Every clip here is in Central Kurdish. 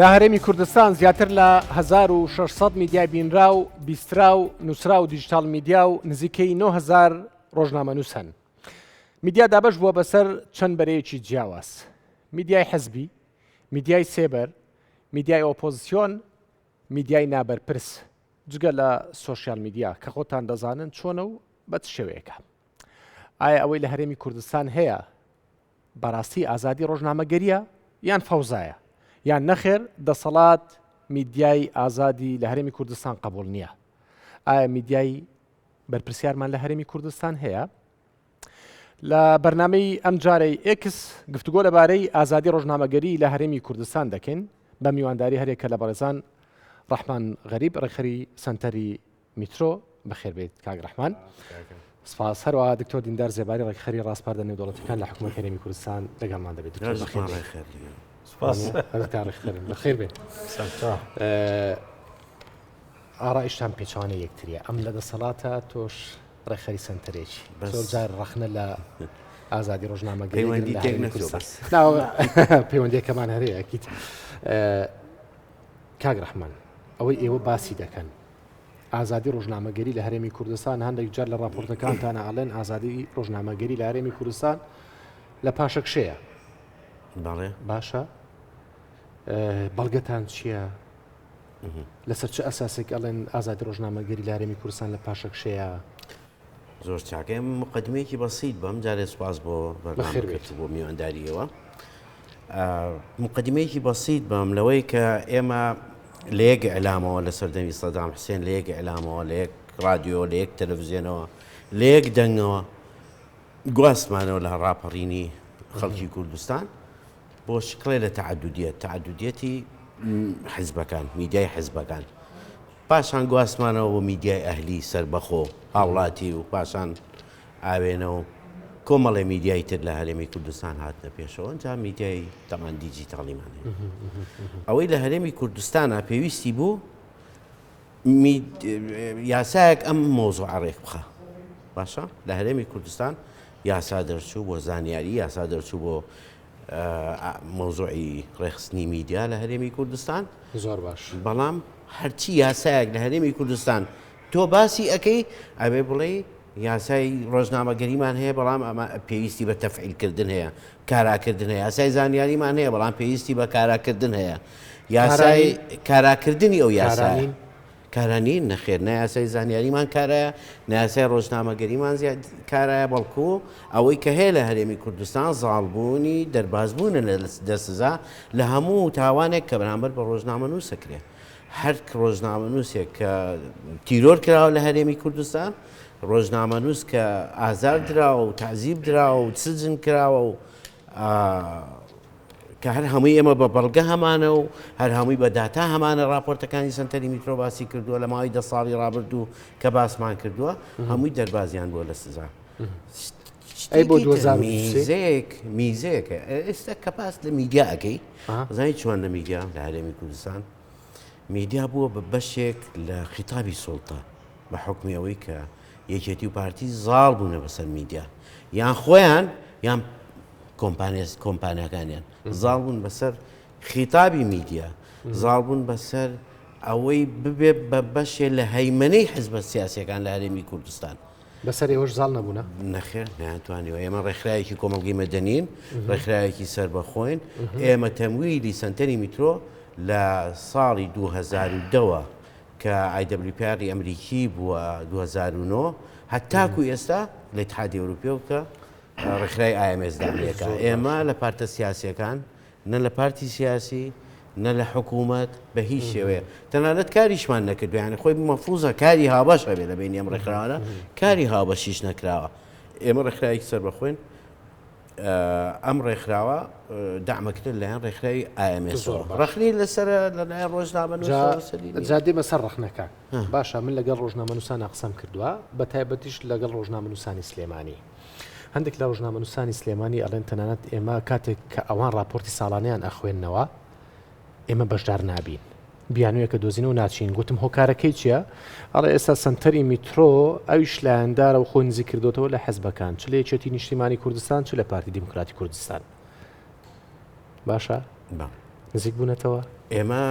لە هەرێمی کوردستان زیاتر لە 1600 میدیای بینراو، بیستراو، نووسراو و دیجیتاڵ میدیا و نزیکەی 9000 ڕۆژنامەنووس هەن. میدیا دابەش بووە بەسەر چەند بەرەیەکی جیاواز. میدیای حزبی، میدیای سێبەر، میدیای ئۆپۆزسیۆن، میدیای نابەرپرس، جگە لە سۆشیال میدیا کە خۆتان دەزانن چۆنە و بە چ شێوەیەکە. ئایا ئەوەی لە هەرێمی کوردستان هەیە بەڕاستی ئازادی ڕۆژنامەگەریە یان فەوزایە؟ یان نەخێر دەسەڵات میدیای ئازادی لە هەرێمی کوردستان قبوڵ نییە؟ ئایا میدیای بەرپرسیارمان لە هەرێمی کوردستان هەیە؟ لە بەرنامەی ئەمجارەی ئێکس گفتوگۆ لەبارەی ئازادی ڕۆژنامەگەری لە هەرێمی کوردستان دەکەین بە میوانداری هەرێکە لە بەڕێزان ڕەحمان غەریب ڕێکخەری سەنتەری میترۆ بەخێر بێیت کاک ڕەحمان. سپاس هەروەها دکتۆر دیندار زێباری ڕێکخەری ڕاسپاردە نێودەوڵەتیەکان لە حکوومەت هەرێمی کوردستان لەگەڵمان دەبێت دکتۆر بەخێر بێیت. سپاس. ڕێکخەرم بەخێر بێن. ئارایشتان پێچوانە یەکتریە ئەم لە دەسەڵاتە تۆش ڕێکخەری سنتەرێکی زۆر جار ڕەخنە لە ئازادی ڕۆژنامەگەری پەیوەندیەکەمان هەرەیە ئەکیت کاک ڕەحمان ئەوەی ئێوە باسی دەکەن ئازادی ڕۆژنامەگەری لە هەرێمی کوردستان هەندێک جار لە ڕاپۆرتەکانتانە ئەڵێن ئازادی ڕۆژنامەگەری لە هەرێمی کوردستان لە پاشەکشەیە بەڵێ باشە بەڵگەتان چییە؟ لەسەر چ ئەساسێک ئەڵێن ئازادی ڕۆژنامەگەری لە هەرێمی کوردستان لە پاشەکشەیە؟ زۆر چاکە مقدمەیەکی بەسیت بەم جارێ سوپاس بۆ بەرنامەکەت بۆ میوانداریەوە مقدمەیەکی بەسیت بەم لەوەی کە ئێمە لە یەک ئەلامەوە لە سەردەمی سەدام حسێن لە یەک ئەلامەوە لە یەک رادیۆ لە یەک تەلەڤزیۆنەوە لە یەک دەنگەوە گواستمانەوە لە ڕاپەڕینی خەڵکی کوردستان بۆ شکڵێ لە تەعەدودیەت، تەعەدودیەتی حزبەکان، میدیای حزبەکان. پاشان گواستمانەوە بۆ میدیای ئەهلی سەربەخۆ، هاوڵاتی و پاشان ئاوێنە و کۆمەڵێ میدیای تر لە هەرێمی کوردستان هاتنە پێشەوە، ئینجا میدیای تەمان دیجیتاڵیمان هەیە. ئەوەی لە هەرێمی کوردستانا پێویستی بوو یاسایەک ئەم مەوزوعە ڕێک بخا. باشە لە هەرێمی کوردستان یاسا دەرچوو بۆ زانیاری، یاسا دەرچوو بۆ مەوزوعی ڕێکخستنی میدیا لە هەرێمی کوردستان. زۆر باش. بەڵام هەرچی یاسایەک لە هەرێمی کوردستان تۆ باسی ئەکەی ئەبێ بڵێی یاسای ڕۆژنامەگەریمان هەیە بەڵام ئەمە پێویستی بە تەفعیلکردن هەیە، کاراکردن هەیە، یاسای زانیاریمان هەیە بەڵام پێویستی بە کاراکردن هەیە، یاسای کاراکردنی ئەو یاسایە. کارا نین؟ نەخێر نە یاسای زانیاریمان کارایە، نە یاسای ڕۆژنامەگەریمان کارایە، بەڵکو ئەوەی کە هەیە لە هەرێمی کوردستان زاڵبوونی دەربازبوونە لە سزا لە هەموو تاوانێک کە بەرامبەر بە ڕۆژنامەنووس ئەکرێ. هەر ڕۆژنامەنووسێک کە تیرۆر کراوە لە هەرێمی کوردستان، ڕۆژنامەنووس کە ئازار دراوە و تەعزیب دراوە و سجن کراوە و کە هەر هەمووی ئێمە بە بەڵگە هەمانە و هەر هەمووی بە داتا هەمانە ڕاپۆرتەکانی سەنتەری میترۆ باسی کردووە لە ماوەی دە ساڵی ڕابردوو کە باسمان کردووە هەمووی دەربازیان بووە لە سزا. ئەی بۆ 2023؟ میزەیەک میزەیەکە ئێستا کە باس لە میدیا ئەکەی زانی چۆن لە میدیا لە هەرێمی کوردستان میدیا بووە بە بەشێک لە خیتابی سوڵتە بە حوکمی ئەوەی کە یەکێتی و پارتی زاڵ بوونە بەسەر میدیا یان خۆیان یان کۆمپانیاکانیان زاڵ بوون بەسەر خیتابی میدیا زاڵ بوون بەسەر ئەوەی ببێ بە بەشێ لە هەیمەنەی حزبە سیاسەکان لە هەرێمی کوردستان. بەسەر ئێوەش زاڵ نەبوونە؟ نەخێر نەیانتوانیوە. ئێمە ڕێکخراوێکی کۆمەڵگەی مەدەنین، ڕێکخراوێکی سەربەخۆین. ئێمە تەمویلی سەنتەری میترۆ لە ساڵی 2010 وە کە IWPR ی ئەمریکی بووە 2009 هەتاکو ئێستا لە ئیتحادی ئەوروپیەوە کە ڕێکخراوی IMS دامەکە. ئێمە لە پارتە سیاسیەکان نە لە پارتی سیاسی نە لە حکوومەت بە هیچ شێوەیە تەنانەت کاریشمان نەکردو یانی خۆی مەفروزە کاری هاوبەش هەبێ لە بینی ئەم ڕێکخراوانە کاری هاوبەشیش نەکراوە ئێمە ڕێکخراوێکی سەربەخۆین ئەم ڕێکخراوە دامەکرێت لەلایەن ڕێکخراوی IMS ڕەخنەی لەسەر لەلایەن ڕۆژنامەنووسەوە جا دێمە سەر ڕەخنەکان باشە من لەگەڵ ڕۆژنامەنووسانە قسەم کردووە بە تایبەتیش لەگەڵ ڕۆژنامەنووسانی سلێمانی هەندێک لە ڕۆژنامەنووسانی سلێمانی ئەڵێن تەنانەت ئێمە کاتێک کە ئەوان ڕاپۆرتی ساڵانەیان ئەخوێننەوە ئێمە بەشدار نابین بیانوویەکە دۆزینەوە ناچین گوتم هۆکارەکەی چییە؟ ئەڵێ ئێستا سەنتەری میترۆ ئەویش لایەندارە و خۆی نزیک کردوتەوە لە حزبەکان چ لە یەکێتی نیشتیمانی کوردستان چ لە پارتی دیموکراتی کوردستان باشە نزیک بوونەتەوە؟ ئێمە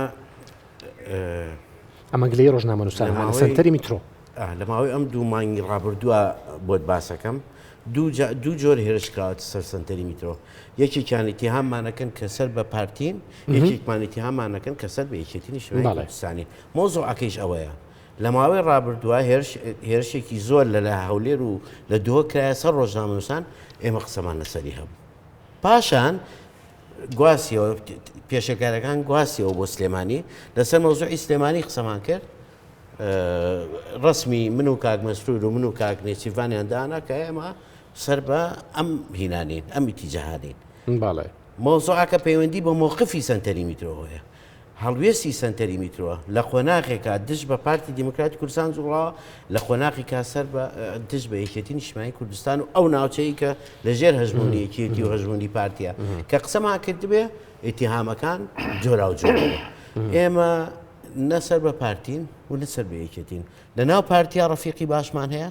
ئەمە گلەیی ڕۆژنامەنووسانە لە سەنتەری میترۆ. لە ماوەی ئەم دوو مانگی ڕابردووە بۆت باسەکەم دوو جۆر هێرش کراوەتە سەر سەنتەری میترۆ یەکێکیان ئیتیهاممانەکەن کە سەر بە پارتین یەکێکمان ئیتیهاممانەکەن کە سەر بە یەکێتی نیشتمانی کوردستانی مەوزوعەکەیش ئەوەیە لە ماوەی ڕابردووە هێرشێکی زۆر لە لە هەولێر و لە دهۆک کرایە سەر ڕۆژنامەنووسان ئێمە قسەمان لەسەری هەبوو پاشان گواستیەوە پێشەکارەکان گواستیەوە بۆ سلێمانی لەسەر مەوزوعی سلێمانی قسەمان کرد ڕسمی من و کاک مەسرور و من و کاک نێچیرڤانیان دانا کە ئێمە سەر بە ئەم هینانین ئەم ئیتیجاهانین بەڵێ مەوزوعەکە پەیوەندی بە مۆقفی سەنتەری میترۆ هەیە هەڵوێستی سەنتەری میترۆ لە قۆناغێکا دژ بە پارتی دیموکراتی کوردستان جوڵاوە، لە قۆناغیکا سەر بە دژ بە یەکێتی نیشتمانی کوردستان و ئەو ناوچەی کە لە ژێر هەژموونی یەکێتی و هەژموونی پارتیە کە قسەمان کردبێ ئیتیهامەکان جۆراوجۆر بوون. ئێمە نە سەر بە پارتین و نە سەر بە یەکێتین. لە ناو پارتیا ڕەفیقی باشمان هەیە،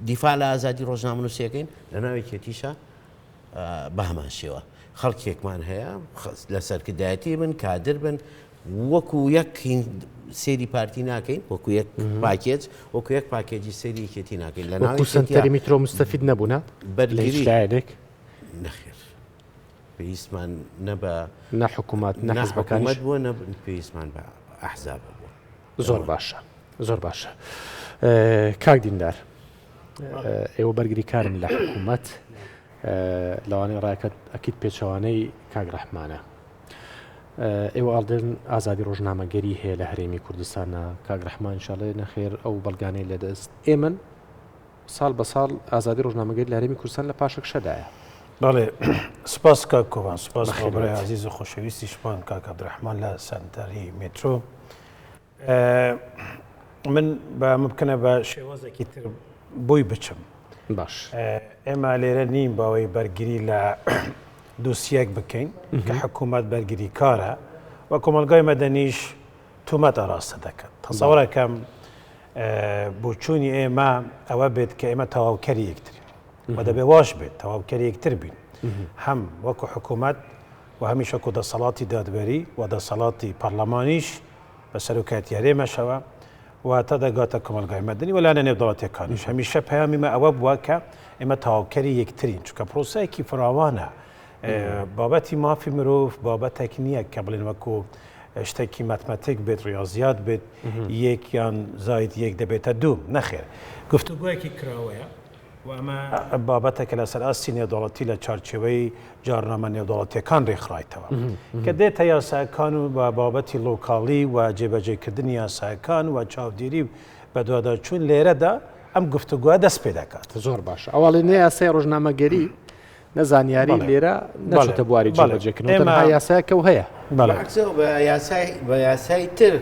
دیفاع لە ئازادی ڕۆژنامەنووسیەکەین، لە ناو یەکێتیشا بەهەمان شێوە خەڵکێکمان هەیە لە سەرکردایەتی بن کادر بن وەکو یەک سێری پارتی ناکەین وەکو یەک پاکێج وەکو یەک پاکێجی سێری یەکێتی ناکەین لە ناو سەنتەری میترۆ مستەفید نەبوونە بەرگری لایەنێک نەخێر پێویستمان نە بە نە حکوومەت نە حزبەکانیش بووە نە پێویستمان بە ئەحزاب بووە. زۆر باشە زۆر باشە کاک دیندار ئێوە بەرگریکارن لە حکوومەت لەوانەیە ڕایەکەت ئەکیت پێچەوانەی کاک ڕەحمانە ئێوە ئاڵدێن ئازادی ڕۆژنامەگەری هەیە لە هەرێمی کوردستانە کاک ڕەحمان شاڵێ نەخێر ئەو بەڵگانەی لە دەست ئێمن ساڵ بە ساڵ ئازادی ڕۆژنامەگەری لە هەرێمی کوردستان لە پاشەکشەدایە. بەڵێ سپاس کاک کۆبان سپاس بۆ برای ئازیز و خۆشەویستیشمان کاک عەبدولڕەحمان لە سەنتەری مێترۆ. من بە ممکنە بە شێوازێکی تر بۆی بچم باش ئێمە لێرە نین باوەی بەرگری لە دوسیەک بکەین کە حکوومەت بەرگری کارە و کۆمەلگای مەدەنیش تومەت ئاراستە دەکات تەسەوەرەکەم بۆچوونی ئێمە ئەوە بێت کە ئێمە تەواوکەری یەکترین و دەبێ واش بێت تەواوکەری یەکتر بین هەم وەکو حکوومەت و هەمیش وەکو دەسەڵاتی دادوەری و دەسەڵاتی پەرلەمانیش بە سەرۆکایەتی هەرێمەشەوە و تا دەگاتە کۆمەڵگای مەدەنی و لایەنە نێودەوڵەتیەکانیش هەمیشە پەیامی مە ئەوە بووە کە ئێمە تەواوکەری یەکترین چونکە پرۆسەیەکی فراوانە بابەتی مافی مرۆڤ بابەتێک نییە کە بڵێن وەکو شتێکی ماتماتیک بێت ڕاضیات بێت یەک یان زاید یەک دەبێتە دوو نەخێر گفتوگۆیەکی کراوەیە و ئەمە بابەتێکە لەسەر ئاستی نێودەوڵەتی لە چوارچێوەی جارنامە نێودەوڵەتیەکان رێکخرایتەوە کە دێتە یاساکان و بە بابەتی لۆکاڵی و جێبەجێکردنی یاساکان و چاودێری و بەدواداچوون لێرەدا ئەم گفتوگۆە دەست پێ دەکات. زۆر باشە ئەواڵێ نە یاسای ڕۆژنامەگەری نە زانیاری لێرە نەچۆتە بواری جێبەجێکردن تەنها یاسایەکە و هەیە. بەعکسەوە بە یاسای بە یاسای تر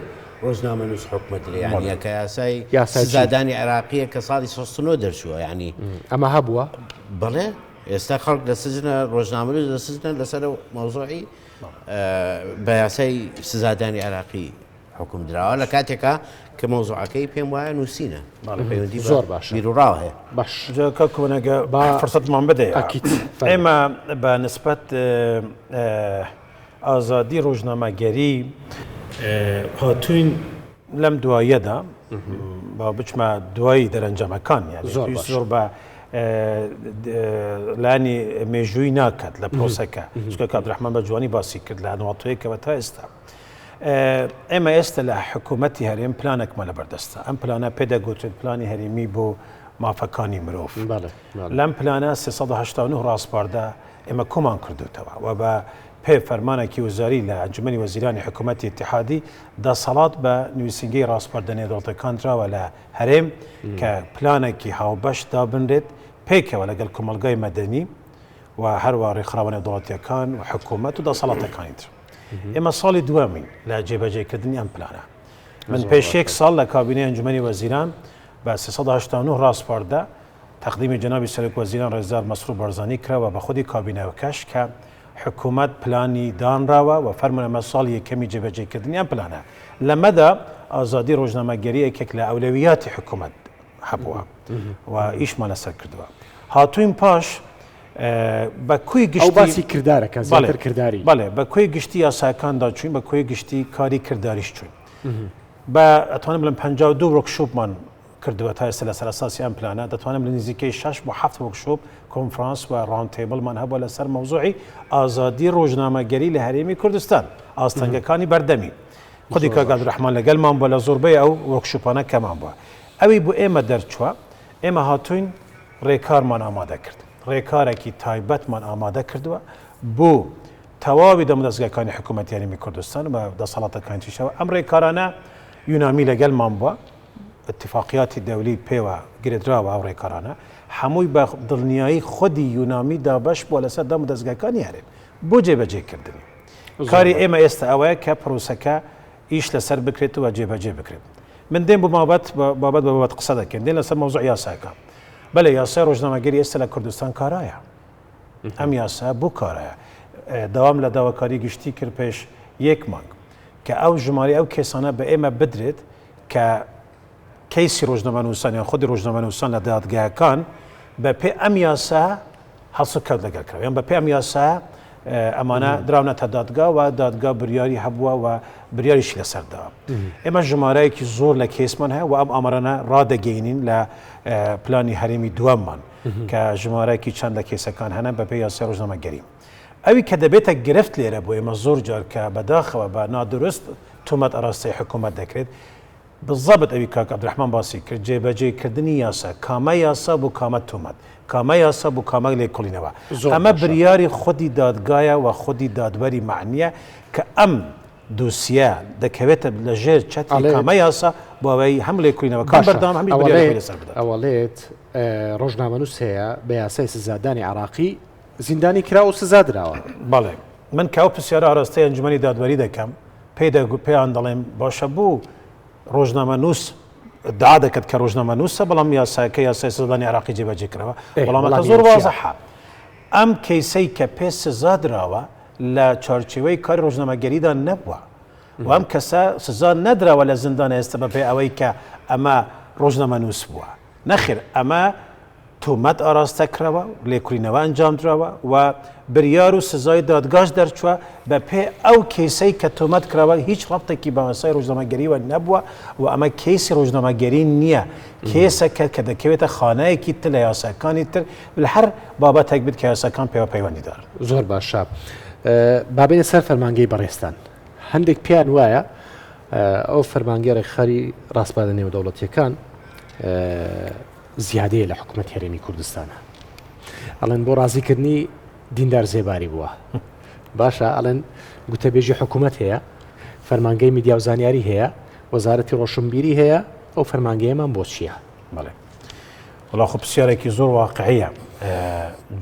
ڕۆژنامەنووس حوکمە درێ یانی کە یاسای یاسای چی؟ سزادانی عێراقیە کە ساڵی 69 دەرچووە یانی ئەمە هەبووە؟ بەڵێ ئێستا خەڵک لە سجنە ڕۆژنامەنووس لە سجنە لەسەر مەوزوعی بە یاسای سزادانی عێراقی حوکم دراوە لە کاتێکا کە مەوزوعەکەی پێم وایە نووسینە بەڵێ پەیوەندی زۆر باشە بیروڕاوە هەیە باش جا کاک کۆنەگە با فرسەتمان بدەیە ئەکید فەرموو. ئێمە بە نسبەت ئازادی ڕۆژنامەگەری هاتووین لەم دواییەدا با بچمە دوایی دەرەنجامەکان یانی زۆر پێویست باشە. زۆر بە لانی مێژووی ناکات لە پرۆسەکە چونکە کاک عەبدولڕەحمان بە جوانی باسی کرد لە نواتەیەکەوە تا ئێستا ئێمە ئێستا لە حکوومەتی هەرێم پلانێکمان لەبەردەستە، ئەم پلانە پێ دەگوترێت پلانی هەرێمی بۆ مافەکانی مرۆڤ. لەم پلانە 389 ڕاسپاردە ئێمە کۆمان کردوتەوە و بە پێ فەرمانێکی وزاری لە ئەنجومەنی وەزیرانی حکوومەتی ئیتیحادی دەسەڵات بە نووسینگەی ڕاسپاردە نێودەوڵەتەکان دراوە لە هەرێم کە پلانێکی هاوبەش دابنرێت پێکەوە لەگەڵ کۆمەڵگای مەدەنی و هەروە ڕێکخراوە نێودەوڵەتیەکان و حکوومەت و دەسەڵاتەکانی تر. ئێمە ساڵی دووەمین لە جێبەجێکردنی ئەم پلانە. من پێش یەک ساڵ لە کابینەی ئەنجومەنی وەزیران بە 389 ڕاسپاردە تەقدیمی جەنابی سەرۆک وەزیران ڕێزدار مەسرور بارزانی کراوە بە خودی کابینەکەش کە حکوومەت پلانی دانراوە و فەرموون ئەمە ساڵی یەکەمی جێبەجێکردنی ئەم پلانە. لەمەدا ئازادی ڕۆژنامەگەری یەکێک لە ئەولەویاتی حکوومەت هەبووە و ئیشمان لەسەر کردووە. هاتووین پاش بە کۆی ئەو گشتی باسی کردارەکە بەڵێ زیاتر کرداری. بەڵێ بە کۆی گشتی یاساکاندا چوین بە کۆی گشتی کاری کرداریش چوین بە ئەتوانم بڵێم 52 workshop مان کردووە تا ئێستا لەسەر ئەساسی ئەم پلانە دەتوانم لە نزیکەی 6 بۆ 7 workshop کۆنفرانس و round table مان هەبووە لەسەر مەوزوعی ئازادی ڕۆژنامەگەری لە هەرێمی کوردستان ئاستەنگەکانی بەردەمی خودی زۆر کاک باشە. عەبدولڕەحمان لەگەلمان بووە لە زۆربەی ئەو workshop انە کەمان بووە ئەوی بۆ ئێمە دەرچووە ئێمە هاتوین ڕێکارمان ئامادە کرد ڕێکارێکی تایبەتمان ئامادە کردووە بۆ تەواوی دامودەزگاکانی حکوومەتی هەرێمی کوردستان و دەسەڵاتەکانی تریشەوە. ئەم ڕێکارانە یونامی لەگەلمان بووە، ئیتیفاقیاتی دەولی پێوە گرێدراوە ئەو ڕێکارانە هەمووی بە دڵنیایی خودی یونامی دابەش بووە لەسەر دامودەزگاکانی هەرێم بۆ جێبەجێکردنی. کاری ئێمە ئێستا ئەوەیە کە پرۆسەکە ئیش لەسەر بکرێت و جێبەجێ بکرێت. من دێم بۆ بابەت بابەت بە بابەت قسە دەکەین دێن لەسەر مەوزوع یاساکە. بەلێ یاسای ڕۆژنامەگەری ئێستا لە کوردستان کارایە. ئەم یاسا بۆ کارایە. داوام لە داواکاری گشتی کرد پێش یەک مانگ کە ئەو ژمارەی ئەو کەسانە بە ئێمە بدرێت کە کەیسی ڕۆژنامەنووسان یان خودی ڕۆژنامەنووسان لە دادگاکان بە پێ ئەم یاسا هەڵسوکەوت لەگەڵ کراوە یان بە پێ ئەم یاسا ئەمانە دراونەتە دادگا و دادگا بریاری هەبووە و بریاریشی لەسەر داوە. ئێمە ژمارەیەکی زۆر لە کەیسمان هەیە و ئەم ئامارانە ڕادەگەینین لە پلانی هەرێمی دووەممان کە ژمارەیەکی چەند لە کەیسەکان هەنە بە پێی یاسای ڕۆژنامەگەری. ئەوی کە دەبێتە گرفت لێرە بۆ ئێمە زۆر جار کە بەداخەوە بە نادروست تۆمەت ئاراستەی حکوومەت دەکرێت بالضبط ئەوی کاک عبدالرحمن باسی کرد جێبەجێ کردنی یاسا کامە یاسا بۆ کامە تۆمەت کامە یاسا بۆ کامە لێکۆڵینەوە زۆر ئەمە باشە. بریاری خودی دادگایە و خودی دادوەری مەعنیە کە ئەم دوسیە دەکەوێتە لە ژێر چەتری ئەڵێت کامە یاسا بۆ ئەوەی هەم لێکۆڵینەوەکان باشە بەردەوام هەمیش بریاری ئەوەڵێت خۆی لەسەر بدات. ئەوەڵێت ڕۆژنامەنووس هەیە بە یاسای سزادانی عێراقی زیندانی کراوە و سزا دراوە. بەڵێ من کە ئەو پرسیارە ئاراستەی ئەنجومەنی دادوەری دەکەم پێی دەگو پێیان دەڵێم باشە بۆ ڕۆژنامەنووس ادعا دەکات کە ڕۆژنامەنووسە بەڵام یاساکە یاسای سزادانی عێراقی جێبەجێ کراوە ئێ وەڵامەکە وەڵامی زۆر ئەو چییە؟ وازحە ئەم کەیسەی کە پێ سزا دراوە لە چوارچێوەی کاری ڕۆژنامەگەریدا نەبووە و ئەم کەسە سزا نەدراوە لە زیندان ئێستا بەپێی ئەوەی کە ئەمە ڕۆژنامەنووس بووە نەخێر ئەمە تۆمەت ئاراستە کراوە، لێکولینەوە ئەنجامدراوە و بریار و سزای دادگاش دەرچووە، بەپێ ئەو کەیسەی کە تۆمەت کراوە هیچ ڕەبتێکی بە یاسای ڕۆژنامەگەریوە نەبووە و ئەمە کەیسی ڕۆژنامەگەری نییە، کەیسەکە کە دەکەوێتە خانەیەکی تر لە یاساکانی تر لە هەر بابەتێک بێت کە یاساکان پێوە پەیوەندیدارن. زۆر باشە با بێینە سەر فەرمانگەی بەڕێزتان. هەندێک پێیان وایە ئەو فەرمانگەی ڕێکخەری ڕاسپاردە نێودەوڵەتییەکان زیادەیە لە حکومەتی هەرێمی کوردستانە ئەڵێن بۆ ڕازیکردنی دیندار زێباری بووە باشە ئەڵێن گوتەبێژی حکوومەت هەیە فەرمانگەی میدیا و زانیاری هەیە وەزارەتی ڕۆشنبیری هەیە ئەو فەرمانگەیەمان بۆ چییە؟ بەڵێ وڵا خۆ پرسیارێکی زۆر واقعیە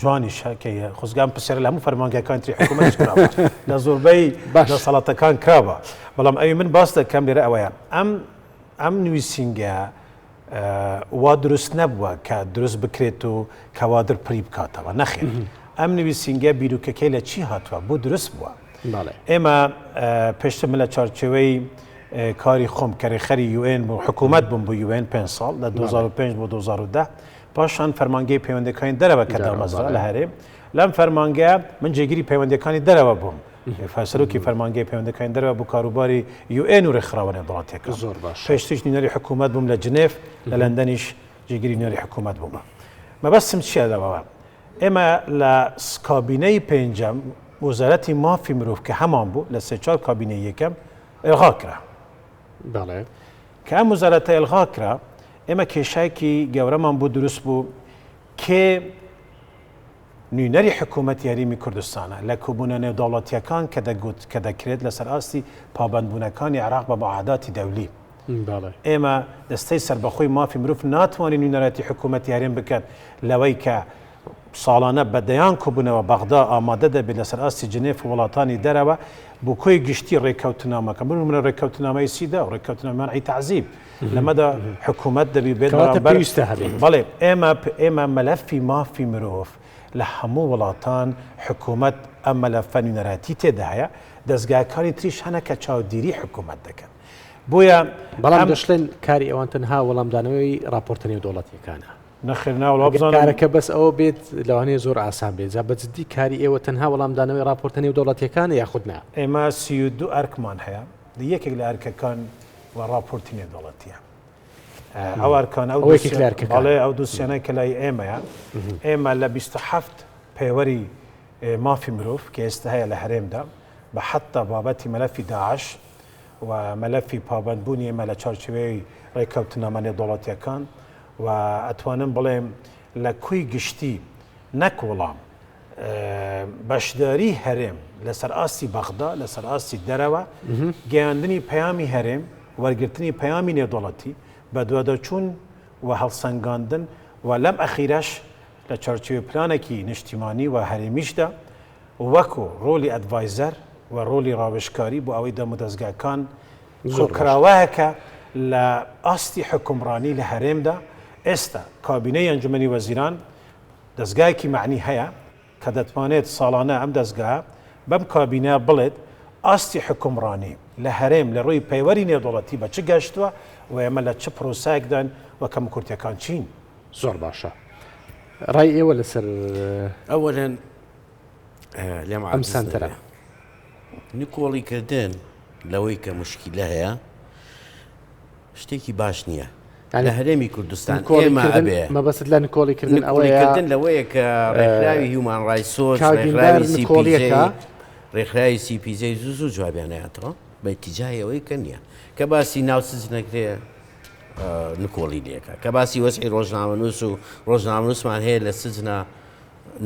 جوانیشە کە خۆزگام پرسیار لە هەموو فەرمانگەکان تری حکوومەتیش کراوە لە زۆربەی دەسەڵاتەکان کراوە بەڵام ئەوی من باس دەکەم لێرە ئەوەیە ئەم ئەم نووسینگە وا دروست نەبووە کە دروست بکرێت و کەوادر پڕی بکاتەوە نەخێر ئەم نویسینگە بیروکەکەی لە چی هاتووە بۆ دروست بووە ئێمە پێشتر من لە چوارچێوەی کاری خۆم کە رێکخەری یوئێن بوو حکوومەت بووم بۆ یوئێن پێ ساڵ لە 2005 بۆ 2010 پاشان فەرمانگەی پەیوەندەکانی دەرەوە کە دامەزرا لە هەرێم لەم فەرمانگە من جێگیری پەیوەندەکانی دەرەوە بووم سەرۆکی فەرمانگەی پەیوەندەکانی دەرەوە بۆ کاروباری یوئێن و رێکخراوە نێودەوڵەتیەکان. زۆر باشە. پێشتریش نوێنەری حکوومەت بووم لە جنێف، لە لەندەنیش جێگیری نوێنەری حکوومەت بوومە. مەبەستم چییە لەوەوە؟ ئێمە لە کابینەی پێنجەم وەزارەتی مافی مرۆڤ کە هەمان بوو لە سێ چوار کابینەی یەکەم ئیلغا کرا. بەڵێ. کە ئەم وەزارەتە ئیلغا کرا ئێمە کێشایەکی گەورەمان بۆ دروست بوو کێ نوینەری حکوومەتی هەریمی کوردستانە لە کۆبوونە نێودەوڵەتییەکان کە دەگوت کە دەکرێت لەسەر ئاستی پابەندبوونەکانی عێراق بە معاهداتی دەولی. ئێمە دەستەی سەربەخۆی مافی مرۆڤ ناتوانێت نوینەرایەتی حکوومەتی هەرێم بکات لەوەی کە ساڵانە بە دەیان کۆبوونەوە بەغدا ئامادە دەبێت لەسەر ئاستی جنێف و وڵاتانی دەرەوە بۆ کۆی گشتی ڕێککەوتنامەکە بۆ نموونە ڕێککەوتنامەی سیدا و ڕێککەوتنامەی مەنعی تەعزیب لەمەدا حکوومەت دەبی بێت کەواتە بەرامبەر پێویستە هەبێت. بەڵێ ئێمە ئێمە مەلەفی مافی مرۆڤ لە هەموو وڵاتان حکوومەت ئەم مەلەفە نوێنەرایەتی تێدا هەیە دەزگاکانی تریش هەنە کە چاودیری حکوومەت دەکەن بۆیە بەڵام ئەم دەشڵێن کاری ئەوان تەنها وەڵامدانەوەی ڕاپۆرتە نێودەوڵەتییەکانە. نەخێر نا وەڵا ئەگەر بزانم. کارەکە بەس ئەوە بێت لەوانەیە زۆر ئاسان بێت، جا بە جدی کاری ئێوە تەنها وەڵامدانەوەی ڕاپۆرتە نێودەوڵەتییەکانە یاخود نا؟ ئێمە 32 ئەرکمان هەیە، یەکێک لە ئەرکەکان و ڕاپۆرتی نێودەوڵەتییە. ئەو ئەرکانە ئەو ئەوە یەکێک لە ئەرکەکانە. بەڵێ ئەو دوسیانەی کە لای ئێمەیە، ئێمە لە 27 پێوەری مافی مرۆڤ کە ئێستا هەیە لە هەرێمدا بە حەتتا بابەتی مەلەفی داعش و مەلەفی پابەندبوونی ئێمە لە چوارچێوەی ڕێککەوتنامە نێودەوڵەتییەکان و ئەتوانم بڵێم لە کۆی گشتی نەک وڵام بەشداری هەرێم لەسەر ئاستی بەغدا لەسەر ئاستی دەرەوە گەیاندنی پەیامی هەرێم وەرگرتنی پەیامی نێودەوڵەتی بەدواداچوون و هەڵسەنگاندن و لەم ئەخیرەش لە چوارچێوەی پلانێکی نیشتیمانی و هەرێمیشدا وەکو ڕۆلی advisor و ڕۆلی ڕاوێژکاری بۆ ئەوەی دامودەزگاکان کۆکراوەیەکە لە ئاستی حوکمڕانی لە هەرێمدا، ئێستا کابینەی ئەنجومەنی وەزیران دەزگایەکی مەعنی هەیە کە دەتوانێت ساڵانە ئەم دەزگایە بەم کابینە بڵێت ئاستی حوکمڕانی لە هەرێم لە ڕووی پەیوەری نێودەوڵەتی بە چ گەشتووە و ئێمە لە چ پرۆسایەکداین و کەموکورتیەکان چین. زۆر باشە ڕای ئێوە لەسەر ئەوەلەن لێم ئەم سەنتەرە؟ نکۆڵی کردن لەوەی کە مشکیلە هەیە شتێکی باش نییە لە هەرێمی کوردستان ئێمە ئەبێ مەبەست لە نکۆڵی کردن ئەوەیەکردن لەوەیە کە ڕێکخراوی هیومان ڕایسۆ ڕێکخراوی سیپیجەکە ڕێکخراوی سیپیجەی زوو زوو جوابیانەیاتەوە بە تیجای ئەوەی کە نییە کە باسی ناو سجنەکرێ نکۆڵی لێکە کە باسی وەزعی ڕۆژنامەنووس و ڕۆژنامەنووسمان هەیە لە سجنە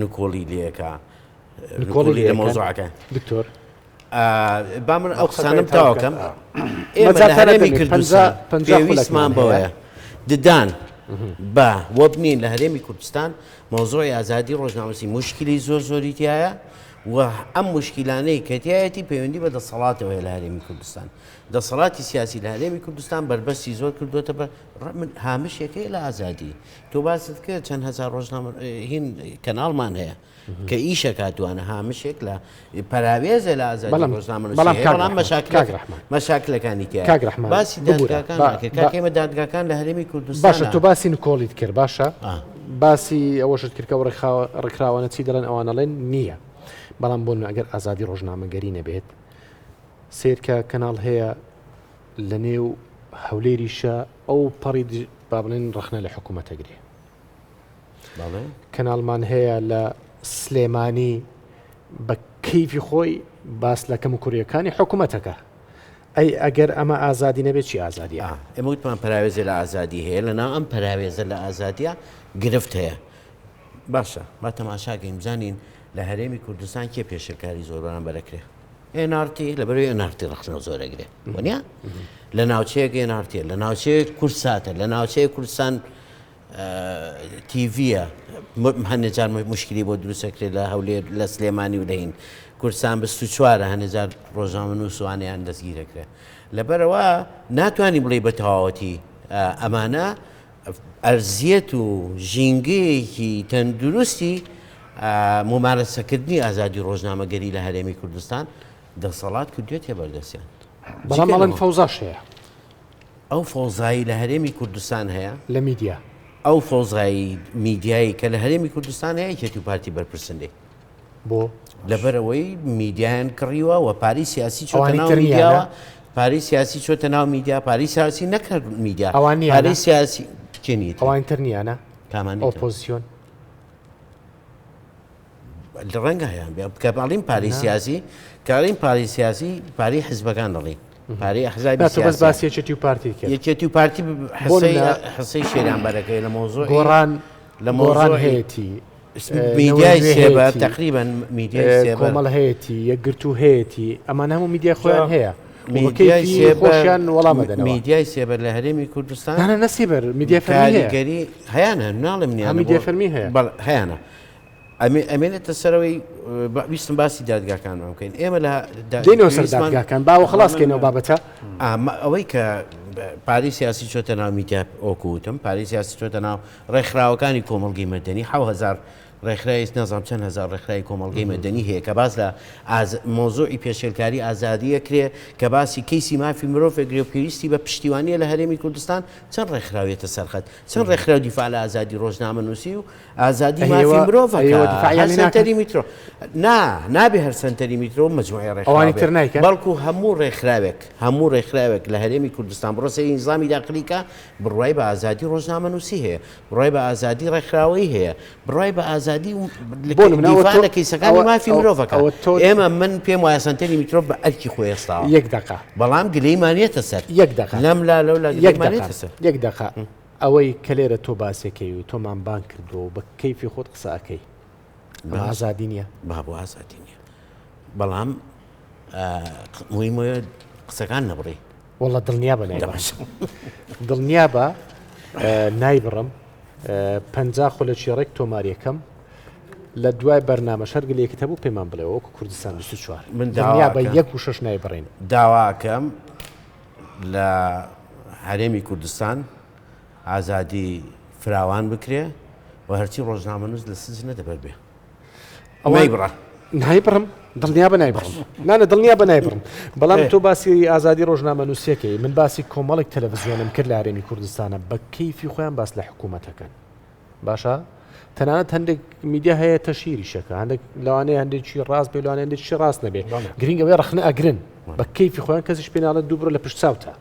نکۆڵی لێکە نکۆڵی لە مەوزوعەکە دکتۆر با من ئەو قسانم تاوەکەم ئێمە لە هەرێمی کوردستان پێویستمان بەوەیە ددان بە وەبنین لە هەرێمی کوردستان مەوزوعی ئازادی ڕۆژنامەسی مشکلی زۆر زۆری تایە و ئەم مشکلانەی کە تایەتی پەیوەندی بە دەسەڵاتەوە لە هەرێمی کوردستان دەسەڵاتی سیاسی لە هەرێمی کوردستان بەربەستی زۆر کردوێتە بە من هامشێکەیە لە ئازادی تۆ باست کرد چەند هەزار ڕۆژنامە هین کەناڵمان هەیە کە ئیشە کاتوانە هامشێک لە پەراوێزە لە ئازادی ڕۆژنامەنووسی هەیە، بەڵام مەشاکلەکانی تیایە. کاک ڕەحمان باسی ببورە دادگاکان با ناکرێت با کاکە ئێمە دادگاکان لە هەرێمی باشە کوردستانە تۆ باسی نکۆڵیت کرد باشە باسی ئەوەشت کرد کە ئەو ڕێکخراوە ڕێکخراوانە چی دەڵێن ئەوان ئەڵێن نییە بەڵام بۆ نمونە ئەگەر ئازادی ڕۆژنامەگەری نەبێت سەیرکە کەناڵ هەیە لە نێو هەولێریشە ئەو پەڕی با بڵێن ڕەخنە لە حکوومەتە گرێ کەناڵمان هەیە لە سلێمانی بە کەیفی خۆی باس لە کەم و کوریەکانی حکوومەتەکە ئەی ئەگەر ئەمە ئازادی نەبێت چی ئازادیە؟ ئێمە وتمان پەراوێزە لە ئازادی هەیە لە ناو ئەم پەراوێزە لە ئازادیە گرفت هەیە باشە با تەماشاکەین بزانین لە هەرێمی کوردستان کێ پێشێلکاری زۆر بەرامبەر ئەکرێ NRT لەبەرەوەی NRT ڕەخنە زۆر ئەگرێ وەنیە لە ناوچەیەک NRT لە ناوچەیەک کورساتە لە ناوچەیە کوردستان تیڤیە هەندێک جار مشکلی بۆ دروستەکرێت لە هەولێر لە سلێمانی و لەین کوردستان 24 هەندێک جار ڕۆژنامە نووسوانیان دەستگیرەکرێت لەبەرەوە ناتوانانی بڵێ بە تەواوەتی ئەمانە ئەرزیەت و ژینگەیەکی تەندروستی مومارەسەکردنی ئازادی ڕۆژنامەگەری لە هەرێمی کوردستان دەسەڵات کردوێتە بەردەستیان. بەڵام ئەڵێن فەوزاش هەیە. ئەو فەوزایی لە هەرێمی کوردستان هەیە؟ لە میدیا. ئەو فەوزایی میدیایی کە لە هەرێمی کوردستان هەیە یەکێتی و پارتی بەرپرسن لێی. بۆ؟ لەبەرئەوەی میدیایان کڕیوە و پارەی سیاسی چۆتە ئەوانی ناو تر نییانە؟ میدیاوە، پارەی سیاسی چۆتە ناو میدیا، پارەی سیاسی نەک هەر میدیا، ئەوان نییانە؟ پارەی سیاسی کێ نییەتی؟ ئەوانی تر نییانە؟ کامانی تر؟ ئۆپۆزسیۆن. ڕەنگە هەیان بێ کە ئەڵیم پارەی سیاسی کە ئەڵیم پارەی سیاسی پارەی حزبەکان دەڵین پارەی ئەحزابی نا تۆ بەس سیاسی باسی یەکێتی و پارتی کرد یەکێتی و پارتی بۆ حسەی نمونە حسەی شێران بەرەکەی لە مۆزوعی گۆڕان لە گۆڕان مۆزوعی هەیەتی نەوەی میدیای نوێ سێبەر هەیەتی تقریبا میدیای سێبەر کۆمەڵ هەیەتی یەکگرتوو هەیەتی ئەمانە هەموو میدیای خۆیان هەیە و بە میدیای کەیفی سێبەر خۆشیان وەڵام ئەدەنەوە. میدیای سێبەر لە هەرێمی کوردستان نا نا نە سێبەر میدیای فەرمی هەیە. کاریگەری هەیانە ناڵێم نیانە ها میدیای فەرمی هەیە. بەڵێ هەیانە ئەمێنێتە سەرەوەی ویستم باسی دادگاکانمان بکەین ئێمە لە دێنەوە سەر دادگاکان باوە خلاص کەینەوە بابەتە ئەوەی کە پارەی سیاسی چۆتە ناو میدیا ئۆکوتم پارەی سیاسی چۆتە ناو ڕێکخراوەکانی کۆمەڵگەی مەدەنی 1000. ڕێکخراوی نازانم چەند هەزار ڕێکخراوی کۆمەڵگەی مەدەنی هەیە کە باس لە مەوزوعی پێشێلکاری ئازادی ئەکرێ، کە باسی کەیسی مافی مرۆڤ ئەگرێ و پێویستی بە پشتیوانیە لە هەرێمی کوردستان، چەند ڕێکخراو یەتە سەر خەت؟ چەند ڕێکخراو دیفاع لە ئازادی ڕۆژنامەنووسی و ئازادی مافی مرۆڤ ئەکا؟ هەر سەنتەری میترۆ نا، نابێ هەر سەنتەری میترۆ و مەجموعەی ڕێکخراو بێ، بەڵکو هەموو ڕێکخراوێک، هەموو ڕێکخراوێک لە هەرێمی کوردستان بڕۆ سەیری نیزامی داخلی کە بڕوای بە ئازادی ڕۆژنامەنووسی هەیە، بڕوای بە ئازادی ڕێکخراوەیی هەیە، بڕوای بە ئازادی و بۆ نمونە ئەوە دیفاع تۆ لە کەیسەکانی ئەوە مافی ئەوە مرۆڤەکە. ئەوە تۆ ئێمە من پێم وایە سەنتەری میترۆ بە ئەرکی خۆی هەستاوە. یەک دەقە. بەڵام گلەیمان یەتە سەر. یەک دەقە. لەم لا لەو لا یەک گلەیمان دەقە. یەتە سەر. یەک دەقە. ئەوەی کە لێرە تۆ باسێکەی و تۆمان بانگ کردووە و بە کەیفی خۆت قسە ئەکەی. ئەمە باش. ئازادی نییە؟ با بۆ ئازادی نییە. بەڵام مهمەیە قسەکان نەبڕی. وەڵا دڵنیابە نایبڕم. دڵنیابە نایبڕم. 50 خولەکی ڕێک تۆماریەکەم لە دوای بەرنامەش هەر گلەیەکت هەبوو پێمان بڵێ وەکو کوردستان 24 من دڵنیابە یەک و شەش نایبڕین. داواکەم لە هەرێمی کوردستان ئازادی فراوان بکرێ و هەرچی ڕۆژنامەنووس لە سجنە دەبەر بێ. نایبڕە. نایبڕم دڵنیابە نایبڕم نانە دڵنیابە نایبڕم بەڵام تۆ باسی ئازادی ڕۆژنامەنووسیەکەی من باسی کۆمەڵێک تەلەڤزیۆنم کرد لە هەرێمی کوردستانە بە کەیفی خۆیان باس لە حکوومەتەکەن باشە تەنانەت هەندێک میدیا هەیە تەشیریشەکە هەندێک لەوانەیە هەندێکی ڕاست بێ لەوانەیە هەندێکی ڕاست نەبێ گرنگ ئەوەیە ڕەخنە ئەگرن بە کەیفی خۆیان کەسیش پێ ناڵێت دوو بڕۆ لە پشت چاوتە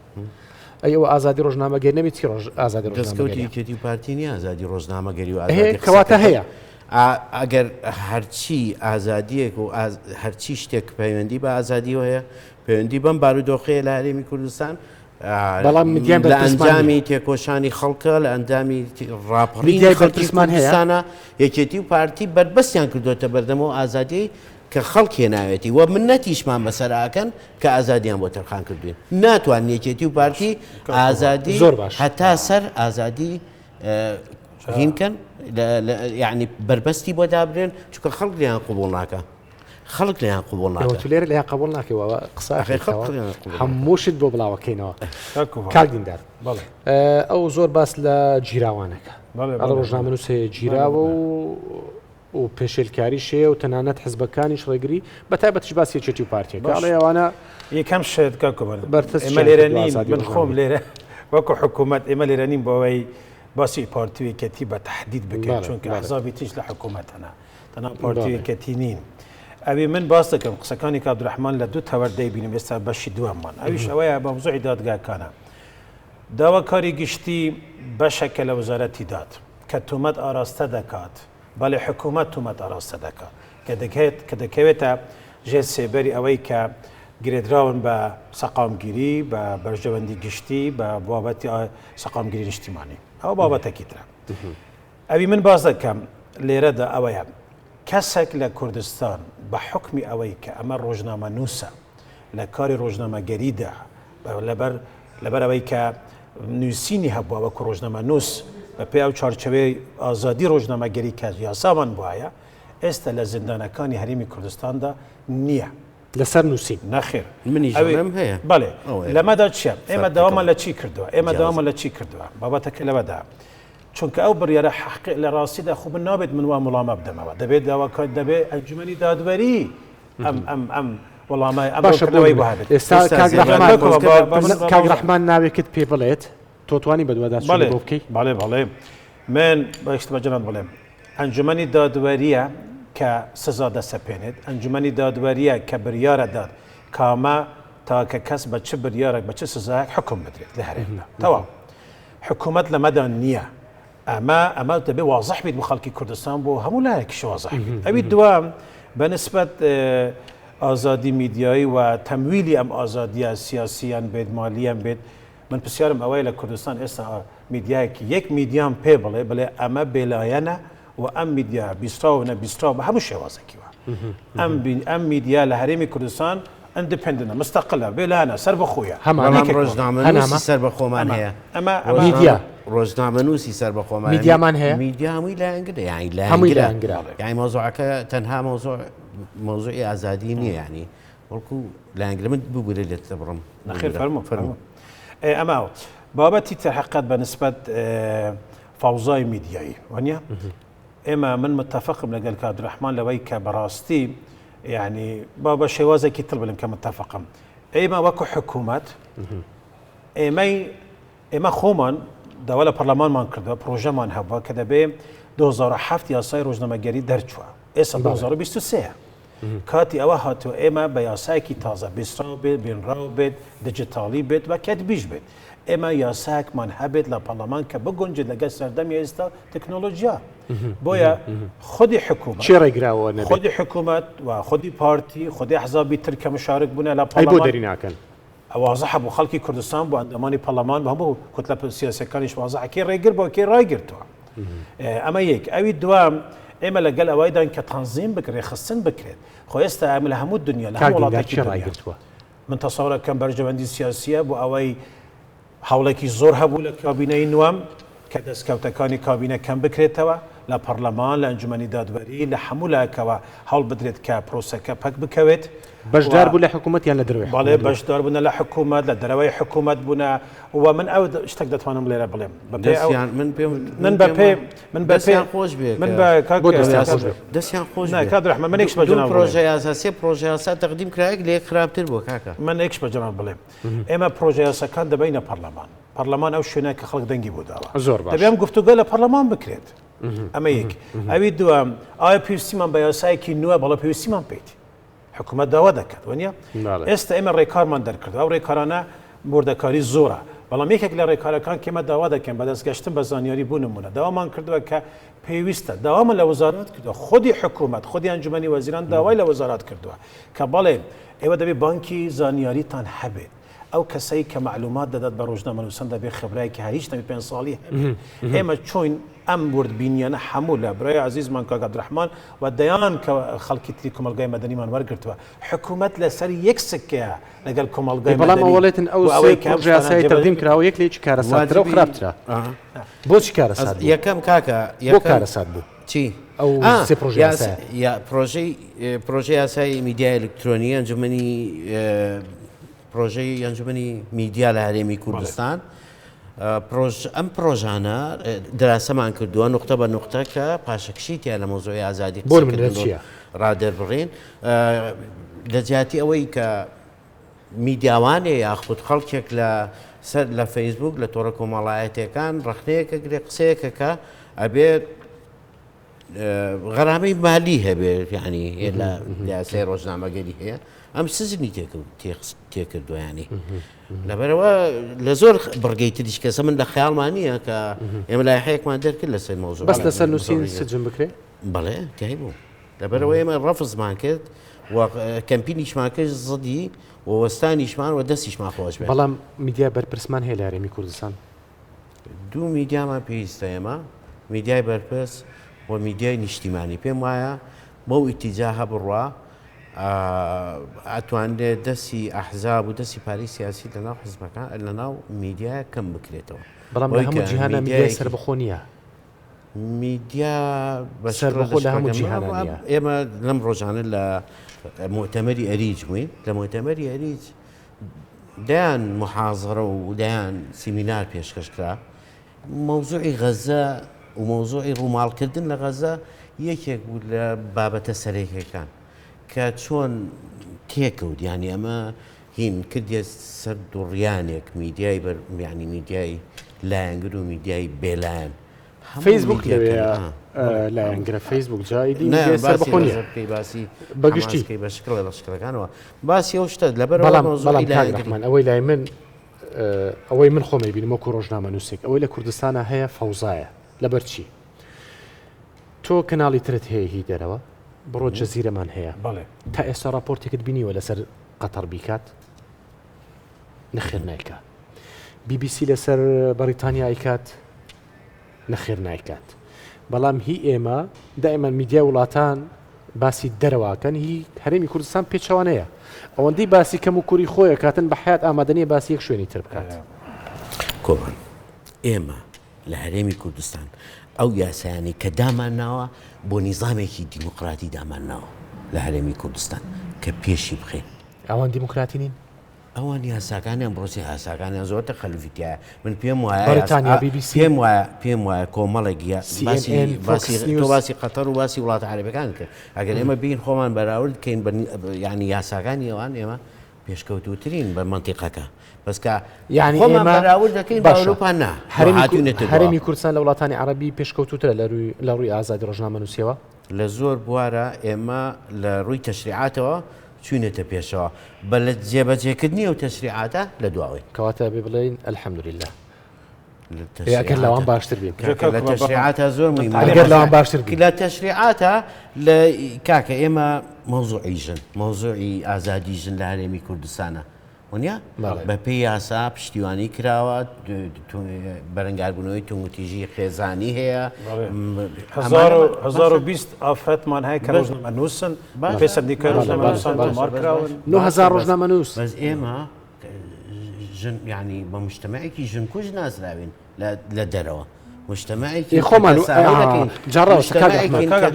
ئەی ئەوە ئازادی ڕۆژنامەگەری نەبێت چی ڕۆژ ئازادی دەستکەوتی ڕۆژنامەگەریە یەکێتی و پارتی نییە ئازادی ڕۆژنامەگەری و هەیە ئازادی کەواتە قسەکردن هەیە. ئەگەر هەرچی ئازادیەک و هەرچی شتێک پەیوەندی بە ئازادیەوە هەیە پەیوەندی بەم بارودۆخەیە لە هەرێمی کوردستان بەڵام میدیای لە بەرپرسمان ئەنجامی نییە. تێکۆشانی خەڵکە لە ئەنجامی ڕاپەڕینی میدیای خەڵکی بەرپرسمان هەیە؟ کوردستانە یەکێتی و پارتی بەربەستیان کردوێتە بەردەمەوە ئازادی کە خەڵک هێناوێتی و منەتیشمان بەسەر ئاکەن کە ئازادیان بۆ تەرخان کردوین ناتوان یەکێتی و پارتی ئازادی زۆر باش. هەتا سەر ئازادی هین کەن یعنی بەربەستی بۆ دابرێن چونکە خەڵک لێیان قبوڵ ناکە خەڵک لێیان قبوڵ ئێوە ناکە تو لێرە لێیان قبوڵ ناکەی وە قسە ئەخێ خەڵک ئەکەیتەوە لێیان قبوڵ ناکە. هەموو شت بۆ بڵاوەکەینەوە کاک کاک دیندار بەڵێ. ئەو زۆر باس لە گیراوانەکە بەڵێ، ئەڵێ بەڵێ. ڕۆژنامەنووس هەیە گیراوە و و پێشێلکاریش هەیە و تەنانەت حزبەکانیش ڕێگری بە تایبەتیش باسی یەکێتی و پارتیەکە باش. ئەڵێ ئەوانە یەکەم شت کاک کۆبەر بەرتەسکیان ئێمە لێرە کردووە نین ئازادی من خۆم ڕۆژنامەگەری. لێرە وەکو حکوومەت ئێمە لێرە نین بۆ ئەوەی باسی پارتی و یەکێتی بە تەحدید بکەین بەڵێ، چونکە بەڵێ. ئەحزابی تریش لە حکوومەت هەنە تەنها پارتی و بەڵێ. یەکێتی نین ئەوی من باس دەکەم قسەکانی کاک عەبدولڕەحمان لە دوو تەوەر دەیبینم ئێستا بەشی دووەممان ئەویش ئەوەیە بە مەوزوعی دادگاکانە داواکاری گشتی بەشێکە لە وەزارەتی داد کە تۆمەت ئاراستە دەکات بەڵێ حکوومەت تۆمەت ئاراستە دەکات کە دەکەێت کە دەکەوێتە ژێر سێبەری ئەوەی کە گرێدراون بە سەقامگیری بە بەرژەوەندی گشتی بە بابەتی سەقامگیری نیشتیمانی ئەوە بابەتێکی ترە ئەوی من باس دەکەم لێرەدا ئەوەیە کەسێک لە کوردستان بە حکمی ئەوەی کە ئەمە ڕۆژنامە نووسە لە کاری ڕۆژنامەگەریدا لەبەر لەبەر ئەوەی کە نووسینی هەبووە وەکو ڕۆژنامەنووس بە پێی ئەو چوارچێوەی ئازادی ڕۆژنامەگەری کە یاسامان بوایە ئێستا لە زیندانەکانی هەرێمی کوردستاندا نییە. لەسەر نووسین. نەخێر. منیش ئەوی ئەڵێم هەیە. بەڵێ. ئەوەیە. لەمەدا چییە؟ ئێمە فەرقەکە. داوامان لە چی کردووە؟ ئێمە جیاوازە. داوامان لە چی کردووە؟ بابەتەکە لەوەدا. چونکە ئەو بڕیارە حەقی لە ڕاستیدا خۆ من نابێت من وا وڵامە بدەمەوە. دەبێت داواکار دەبێت ئەنجومەنی دادوەری ئەم ئەم ئەم وەڵامە ئەم باشە بۆ ڕوونکردنەوەی نمونە بۆ هەبێت. ئێستا ئێستا کاک زێباری ڕەحمان خۆزگە با- بەرپرس با- کاک ڕەحمان ناوێکت پێ بڵێت تۆ توانی بەدواداچوونی بەڵێ بۆ بکەی؟ بەڵێ بەڵێ من بە شت بە جەنابت بڵێم ئەنجومەنی دادوەریە کە سزا دەسەپێنێت ئەنجومەنی دادوەریە کە بریارە دات کامە تاکە کەس بە چ بریارێک بە چ سزایەک حکم بدرێت لە هەرێمدا تەواو حکوومەت لەمەدا نییە ئەمە ئەمە دەبێ وازح بیت بۆ خەڵکی کوردستان بۆ هەموو لایەکیش وازح بیت ئەوی دوام بە نسبەت ئازادی میدیایی و تەمویلی ئەم ئازادیە سیاسیان بێت مالیان بێت من پرسیارم ئەوەیە لە کوردستان ئێستا میدیایەکی یەک میدیام پێ بڵێ بڵێ ئەمە بێلایەنە و ئەم میدیا بیستراو و نەبیستراو بە هەموو شێوازێکیوە ئەم ئەم میدیا لە هەرێمی کوردستان independent ە مستەقلە بێلایەنە سەربەخۆیە هەمان بەڵام یەکێک ڕۆژنامەنووسی سەربەخۆمان هەیە. ئەمە ئەمە میدیا. ڕۆژنامەنووسی سەربەخۆمان میدیامان هەیە؟ میدیا هەمووی لایەنگرە یانی هەمووی لایەنگرە لایەنگرە. یانی مەوزوعەکە تەنها مەوزوع مەوزوعی ئازادی نییە یانی بەڵکو لایەنگرە من ببورە لێت دەبڕم نەخێر فەرموو فەرموو ئێ ئەمە بابەتی تر حقت بە نسبەت فەوزای میدیایی وانە؟ ئێمە من متفقم لەگەل کاک عبدالرحمن لەوەی کە بەڕاستی یعنی با بە شێوازێکی تر بڵێم کە متفقم ئێمە وەکو حکوومەت ئێمەی ئێمە خۆمان داوا لە پەرلەمانمان کردووە پرۆژەمان هەبووە کە دەبێ 2007 یاسای ڕۆژنامەگەری دەرچووە ئێستا 2023 کاتی ئەوە هاتووە ئێمە بە یاسایەکی تازە بیستراو بێت، بینراو بێت، دیجیتاڵی بێت و کەتبیش بێت. ئێمە یاسایەکمان هەبێت لە پەرلەمان کە بگونجێت لەگەڵ سەردەمی ئێستا تەکنۆلۆژیا. بۆیە خودی حکوومەت کێ ڕێگراوە نەبێت؟ خودی حکوومەت و خودی پارتی، خودی ئەحزابی تر کە مشارک بوونە لە ئەی بۆ پەرلەمان، دەری ناکەن؟ وازحە بۆ خەڵکی کوردستان، بۆ ئەندامانی پەرلەمان، بۆ هەموو کوتلە سیاسیەکانیش وازحە کێ ڕێگر بووە، کێ ڕایگرتووە. ئەمە یەک. ئەوی دووەم، ئێمە لەگەل ئەوەیداین کە تەنزیم بکرێت، ڕێکخستن بکرێت. خۆ ئێستا ئێمە لە هەموو دنیا، لە کاک هەموو دیندار وڵاتێکی کێ دنیا. ڕایگرتووە؟ من تەسەور ئەکەم بەرژەوەندی سیاسییە بۆ ئەوەی هەوڵێکی زۆر هەبوو لە کابینەی نوەم کە دەستکەوتەکانی کابینە کەم بکرێتەوە، لە پەڕلەمان، لە ئەنجومەنی دادوەری، لە هەموو لایەکەوە هەوڵ بدرێت کە پرۆسەکە پەک بکەوێت و بەشدار بوو لە حکوومەت یان لە دەرەوەی بەڵێ حکوومەت بوو؟ بەشدار بوونە لە حکوومەت، لە دەرەوەی حکوومەت بوونە و من ئەو شتێک دەتوانم لێرە بڵێم بە پێی ئەو دەستیان من پێم من من بە پێم پێ وایە من بە پێ دەستیان خۆش بێ من کە بە کاک بۆ دەستیان کاک خۆش بێ؟ دەستیان خۆش نا بێ کاک ڕەحمان من یەک شت بە دوو جەناب بڵێم پرۆژە یاسا سێ پرۆژە یاسا تەقدیم کرا یەک لە یەک خراپتر بووە کاکە. من یەک شت بە جەناب بڵێم ئێمە پرۆژە یاساکان دەبەینە پەڕلەمان پەڕلەمان ئەو شوێنە کە خەڵک دەنگی بۆ داوە زۆر باش. دەبێ ئەم گفتوگۆ لە پەڕلەمان بکرێت ئەمە یەک ئەوی دووەم ئایا پێویستیمان بە یاسایەکی نوێ بەڵێ پێویستیمان پێیتی حکوومەت داوا دەکات وەنیە ئێستا ئێمە ڕێکارمان دەرکردو ئەو ڕێکارانە وردەکاری زۆرە بەڵام یەکێک لە ڕێکارەکان کێمە داوا دەکەن بەدەست گەشتن بە زانیاری بوو نمونە داوامان کردووە کە پێویستە داوامان لە وەزارات کردووە خودی حکوومەت خودی ئەنجومەنی وەزیران داوای لە وەزارات کردووە کە بەڵێ ئێوە دەبێت بانکی زانیاریتان هەبێت ئەو کەسەی کە مەعلومات دەدات بە ڕۆژنامەنووسان دەبێت خبرایەکی هەر هیچ نەبێت پێنج ساڵی هەبێت. ئێمە چۆین ئەم وردبینیانە هەموو لە برای عەزیزمان کاک عەبدولڕەحمان و دەیان کە خەڵکی تری کۆمەڵگای مەدەنیمان وەرگرتووە. حکوومەت لەسەر یەک سکەیە لەگەڵ کۆمەڵگای بەڵام مەدەنی ئەوەڵێتن ئەو بۆ سێ ئەوەی کە ئەم پڕۆژە شتانە یاسایە جێبەجێ تەقدیم کراوە یەک لە یەکی کارەساتترە و واجبی خراپترە. بۆچی کارەسات بوو؟ یەکەم کاکە بۆ یەکەم کارەسات بوو؟ چی؟ ئەو ئا سێ پڕۆژە یاس یاسایە. یا پڕۆژەی پڕۆژە یاسای میدیای ئەلکترۆنی ئەنجومەنی پرۆژەی ئەنجومەنی میدیا لە هەرێمی کوردستان ئەم پرۆژانە دراسەمان کردووە نقطە بە نقطە کە پاشەکشی تیا لە مۆزۆی ئازادی بۆ نمونە چییە؟ ڕادەربڕین لە جیاتی ئەوەی کە میدیاوانێ یاخود خەڵکێک لە سەر لە فەیسبوک لە تۆڕە کۆمەڵایەتەکان ڕخنەیەکە گرێ قسەیەکەکە ئەبێت غەرامەی مالی هەبێت یعنی لە یاسای ڕۆژنامەگەری هەیە ئەم سزنی تێکردووە ینی لەبەرەوە لە زۆر بڕگەی تریش کەسە من لە خەیاڵمان نییە کە ئێمە لایحەیەکمان دەرکرد لەسەر مەوزوع بەس لەسەر نووسین سجن بکرێ بەڵێ تای بوو لەبەرەوە ئێمە ڕەفزمان کرد و کەمپینیشمان کرد زدی و وەستانیشمان و دەستیشمان خۆش بێت بەڵام میدیا بەرپرسمان هەیە لە هەرێمی کوردستان دوو میدیامان پێویستە ئێمە، میدیای بەرپرس و میدیای نیشتیمانی. پێم وایە بەو ئیتیجاهە بڕوا ئەتوانرێت دەستی ئەحزاب و دەستی پارەی سیاسی لەناو حزبەکان لەناو میدیایە کەم بکرێتەوە. بەڵام لە هەموو جیهانا میدیای سەربەخۆ نییە. میدیا بە سەربەخۆ لە هەموو جیهانا نییە. ئێمە لەم ڕۆژانە لە موئتەمەری ئەریج بووین، لە موئتەمەری ئەریج دەیان موحازەرە و دەیان سیمینار پێشکەش کرا. مەوزوعی غەزە و مەوزوعی ڕووماڵکردن لە غەزە یەکێک بوو لە بابەتە سەرەکیەکان کە چۆن تێکەوت یانی ئەمە هین کردیە سەر دوڕیانێک میدیای بەر یانی میدیای لایەنگر و میدیای بێلایەن فەیسبوک لەوێ لایەنگرە فەیسبوک جا ئیدی میدیای سەربەخۆ نییە باسی بەگشتی بە شکڵە لە شکڵەکانەوە باسی ئەو شتە لەبەر بەڵام بەڵام کاک ڕەحمان ئەوەی لای من ئەوەی من خۆمی بینم وەکو ڕۆژنامە نووسێک ئەوەی لە کوردستانە هەیە فەوزایە لەبەر چی تۆ کەناڵی ترت هەیە هی دەرەوە بڕۆ جەزیرەمان هەیە تا ئێستا راپۆرتێکت بینیوە لەسەر قەتەر بیکات نەخێر نایکا. بی بی سی لەسەر بەڕیتانیا ئەیکات؟ نەخێر نایکات. بەڵام هی ئێمە دائیمان میدیای وڵاتان باسی دەرەواکەن هی هەرێمی کوردستان پێچەوانەیە. ئەوەندەی باسی کەم و کوری خۆی ئەکاتن بە حەیات ئامادە نییە باسی یەک شوێنی تر بکات. کۆبان، ئێمە لە هەرێمی کوردستان ئەو یاسایانەی کە دامان ناوە بۆ نیزامێکی دیموکراتی دامان ناوە لە هەرێمی کوردستان کە پێشی بخەین. ئەوان دیموکراتی نین؟ ئەوان یاساکانیان بڕۆسی یاساکانیان زۆر تەخەلوفی تیایە من پێم وایە بەریتانیا، بی بی سی، پێم وایە پێم وایە کۆمەڵێک یا سی ئێن باسی ئێن، باسی فۆکس تۆ نیوز. باسی قەتەر و باسی وڵاتە عەرەبەکان کرد ئەگەر ئێمە بین خۆمان بەراورد کەین بە یعنی یاساکانی ئەوان ئێمە پێشکەوتووترین بە مەنتیقەکە بەس کە یعنی خۆمان ئێمە بەراورد دەکەین بە باشە ئەوروپا نا هەرێمی کو- هاتوونەتە دواوە. هەرێمی کوردستان لە وڵاتانی عەرەبی پێشکەوتووترە لە ڕووی لە ڕووی ئازادی ڕۆژنامەنووسیەوە؟ لە زۆر بوارە ئێمە لە ڕووی تەشریعاتەوە چووینەتە پێشەوە، بە لە جێبەجێکردنی ئەو تەشریعاتە لە دواوەین. کەواتە ئەبێ بڵێین الحمدللە. ئێ ئەگەر لەوان باشتر بین. کاکە لە تەشریعاتە زۆر مهمە. ئەگەر لەوان باشتر بین. لە تەشریعاتە لە کاکە ئێمە مەوزوعی ژن، مەوزوعی ئازادی ژن لە هەرێمی کوردستانە. وەنیە؟ بە پێی یاسا پشتیوانی کراوە، بەرەنگاربوونەوەی توندوتیژی خێزانی هەیە. 1020 ئافرەتمان هەیە کە ڕۆژنامەنووسن، بەپێی سەندیکای ڕۆژنامەنووسان تۆمار کراون. 9000 ڕۆژنامەنووس. بەس ئێمە ژن یانی بە مجتەمەعێکی ژنکوژ ناسراوین لە دەرەوە. مجتەمەعێکی خۆمان جاڕاوە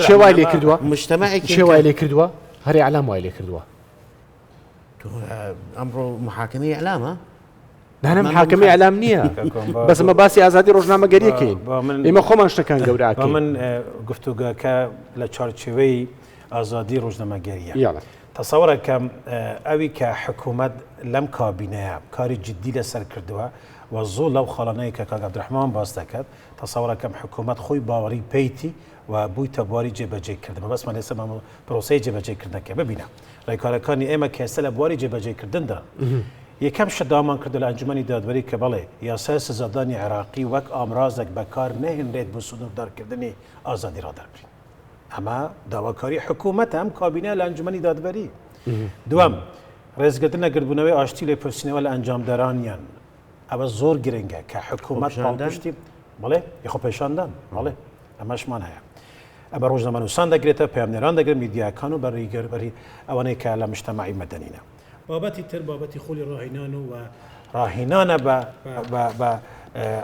کێ وای لێ کردووە؟ مجتەمەعێکی کێ وای لێ کردووە؟ هەر ئیعلام وای لێ کردووە. ئەمڕۆ محاکمەی ئیعلامە؟ نانە محاکمەی ئیعلام نییە بەس ئەمە باسی ئازادی ڕۆژنامەگەریەکەین ئێمە خۆمان شتەکان گەورەکەین. من گفتوگەکە لە چوارچێوەی ئازادی ڕۆژنامەگەریە تەسەوڕەکەم ئەوی کە حکوومەت لەم کابینەیە کاری جدی لەسەر کردووە و زۆر لەو خاڵانەی کە کاک عەبدولڕەحمان باس دەکات تەسەوڕەکەم حکوومەت خۆی باوەڕی پێیتی و بوویتە بواری جێبەجێکردن مەبەستمان ئێستا پرۆسەی جێبەجێکردنەکە ببینە ڕێکارەکانی ئێمە کە ئێستا لە بواری جێبەجێکردندا یەکەم شت داوامان کردو لە ئەنجومەنی دادوەری کە بەڵێ یاسای سزادانی عێراقی وەک ئامرازێک بەکار نەهێنرێت بۆ سنووردارکردنی ئازادی ڕادەربرین. ئەمە داواکاری حکوومەتە ئەم کابینە لە ئەنجومەنی دادوەری. دووەم، ڕێزگرتن لە گردبوونەوەی ئاشتی لێپرسینەوە لە ئەنجامدەرانیان. ئەوە زۆر گرنگە کە حکوومەت پاڵپشتی بەڵێ خۆپێشاندان بەڵێ ئەمەشمان هەیە. ئەمە ڕۆژنامەنووسان دەگرێتە پەیامنێران دەگرن میدیاکان و بەڕیگەر بەری ئەوانەی کە لە مجتەمەعی مەدەنینە. بابەتی تر بابەتی خولی ڕاهینان و ڕاهینانە بە بە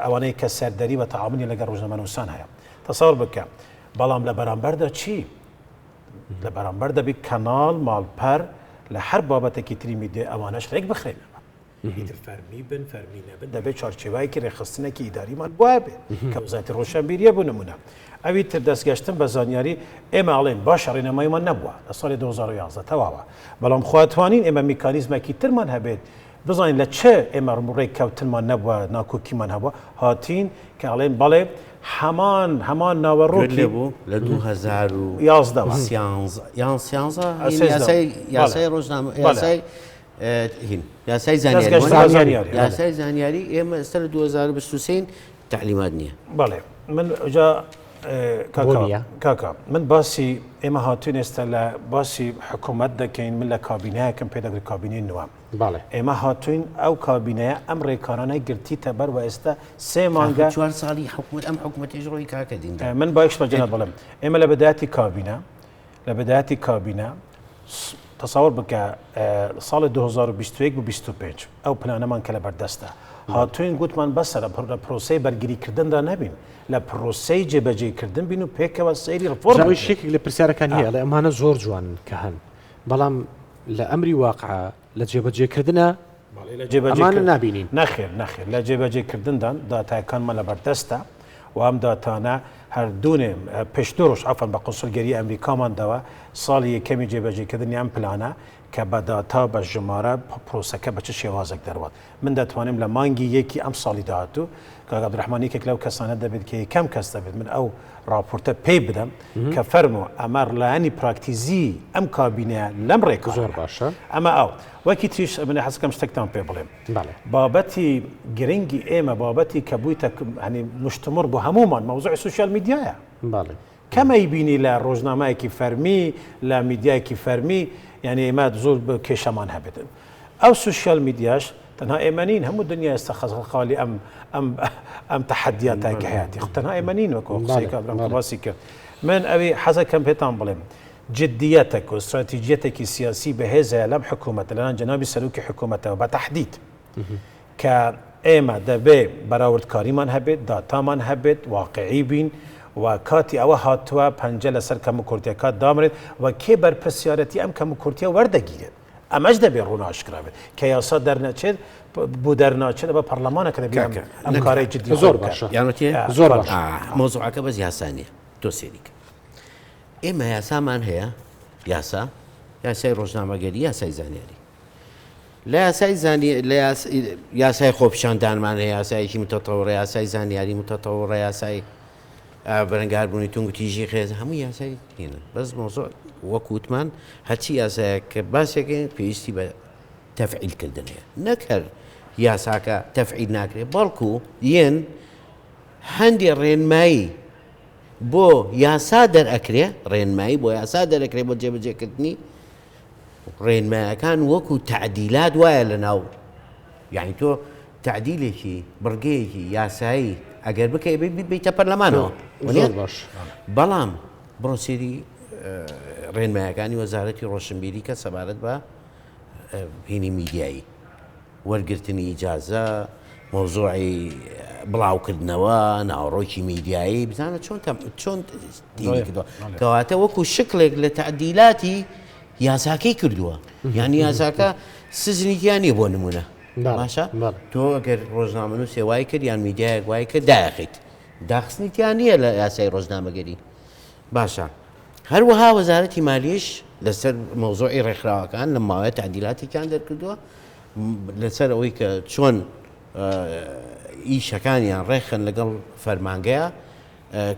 ئەوانەی کە سەردەری و تەعامولی لەگەڵ ڕۆژنامەنووسان هەیە. تەسەور بکە بەڵام لە بەرامبەردا چی؟ لە بەرامبەر دەبی کەناڵ ماڵپەر لە هەر بابەتێکی تری میدیای ئەوانەش ڕێک بخرێنەوە. ئیتر فەرمی بن فەرمی نەبن دەبێت چوارچێوەیەکی ڕێکخستنێکی ئیداریمان بۆ هەبێت کە وەزارەتی ڕۆشنبیریە بۆ نمونە ئەوی تر دەستگەشتن بە زانیاری ئێمە ئەڵێن باشە ڕێنماییمان نەبووە لە ساڵی 2011 تەواوە بەڵام خوا توانین ئێمە میکانیزمێکی ترمان هەبێت بزانین لە چ ئێمە ڕێککەوتنمان نەبووە ناکۆکیمان هەبووە هاتین کە ئەڵێن بەڵێ هەمان هەمان ناوەڕۆکی لێ بوو لە 2011 یان 13 یاسای ڕۆژنامە یاسای هین یاسای زانیاری یاسای زانیاری ئێمە ئێستا لە 2023 تعلیمات نییە. بەڵێ من جا کاکا من باسی ئێمە هاتوین ئێستا لە باسی حکوومەت دەکەین من لە کابینەیەکم پێ دەگرێت کابینەی نوام ئێمە هاتوین ئەو کابینەیە ئەم ڕێکارانەی گرتیتە بەر و ئێستا سێ مانگە چوار ساڵی حکوومەت ئەم حکوومەتیش ڕۆی کاکە دین من باش بە جەناب بڵێم ئێمە لە بەداتی کابینە لە بەدایەتی کابینە تەسەور بکە ساڵی 2021 بۆ 25 ئەو پلانەمان کە لە بەردەستە هاتوین گوتمان بەسە لە پرۆسەی بەرگریکردندا نەبین لە پرۆسەی جێبەجێکردن بین و پێکەوە سەیری ڕفۆرم جاویش یەکێک لە پرسیارەکان هەیە ئەڵێ ئەمانە زۆر جوانن کە هەن بەڵام لە ئەمری واقع لە جێبەجێکردنە ئەمانە نابینین. نەخێر نەخێر لە جێبەجێکردندان داتاکانمان لەبەردەستە و ئەم داتانە هەر دوونێ پێش دوو ڕۆژ عەفوەن بە قونسڵگەری ئەمریکامان داوە ساڵی یەکەمی جێبەجێکردنی ئەم پلانە کە بە داتا بە ژمارە پرۆسەکە بە چ شێوازێک دەڕوات من دەتوانم لە مانگی یەکی ئەم ساڵی داهاتوو کاک عەبدولڕەحمان یەکێک لەو کەسانە دەبێت کە یەکەم کەس دەبێت من ئەو ڕاپۆرتە پێی بدەم کە فەرموو ئەمە لایەنی پراکتیزی ئەم کابینەیە لەم ڕێکارە. زۆر باشە. ئەمە ئەو. وەکی تریش من حەز دەکەم شتێکتان پێ بڵێم. بەڵێ. بابەتی گرنگی ئێمە بابەتی کە بوویتە هەنی مشتومڕ بۆ هەموومان مەوزوعی سۆشیال میدیایە. بەڵێ. کەم ئەیبینی لە ڕۆژنامایەکی فەرمی لە میدیایەکی فەرمی یانی ئێمە زۆر کێشەمان هەبێت ئەو سوسیال میدیاش تەنها ئێمە نین هەموو دنیا ئێستا خەڵقالی ئەم ئەم ئەم تەحەدیاتە کە هەیەتی خۆ تەنها ئێمە نین وەکو قسەی کابرام کە باسی کرد من ئەوی حەزەکەم پێتان بڵێم جدیەتێک و استراتیژیەتێکی سیاسی بەهێز هەیە لەم حکوومەتە لەلایەن جەنابی سەرۆکی حکوومەتەوە بە تەحدید کە ئێمە دەبێ بەراوردکاریمان هەبێت، داتامان هەبێت، واقیعی بین و کاتی ئەوە هاتووە پەنجە لەسەر کەموکورتیەکات دامرێت و کێ بەرپرسیارەتی ئەم کەموکورتیە وەردەگیرێت. ئەمەش دەبێ ڕوون ئاشکرا بێت کە یاسا دەرنەچێت بۆ دەرناچێت بە پەرلەمانە کە دەبێت ئەم کارەی جدی زۆر باشە یانەتی زۆر باشە مەوزوعەکە بەس یاسا نییە تۆ سێریکە ئێمە یاسامان هەیە یاسا یاسای ڕۆژنامەگەری یاسای زانیاری لە یاسای زانی لە یاسای خۆپیشاندانمان هەیە یاسایەکی متەتەوڕە یاسای زانیاری متەتەوڕە یاسای بەرەنگاربوونی توند و تیژی خێز هەموو یاسای هێنن بەس مۆزۆ وەک وتمان هەرچی یاسایەک کە باسێکین پێویستی بە تەفعیلکردن هەیە نەک هەر یاساکە تەفعیل ناکرێت بەڵکو یەن هەندێ ڕێنمایی بۆ یاسا دەرئەکرێ ڕێنمایی بۆ یاسا دەرەکرێ بۆ جێبەجێکردنی ڕێنمایەکان وەکو تەعدیلات وایە لە ناو یعنی تۆ تەعدیلێکی بڕگەیەکی یاسایی ئەگەر بکەی بیتە پەرلەمانەوە زۆر باش بەڵام بڕۆ سێری ڕێنمایەکانی وەزارەتی ڕۆشنبیری کە سەبارەت بە هینی میدیایی وەرگرتنی ئیجازە، مەوزوعی بڵاوکردنەوە، ناوەڕۆکی میدیایی، بزانە چۆن چۆن دینی کردووە. کەواتە وەکو شکڵێک لە تەعدیلاتی یاساکەی کردووە. یعنی یاساکە سزنی تیا نییە بۆ نمونە. باشە تۆ ئەگەر ڕۆژنامەنووسێ وای کرد یان میدیایەک وای کرد دایەخیت. داخستنی تیا نییە لە یاسای ڕۆژنامەگەری. باشە هەروەها وەزارەتی مالیش لەسەر مەوزوعی ڕێکخراوەکان لەم ماوەیە تەعدیلاتێکیان دەرکردووە لەسەر ئەوەی کە چۆن ئیشەکانیان ڕێکخەن لەگەڵ فەرمانگەیە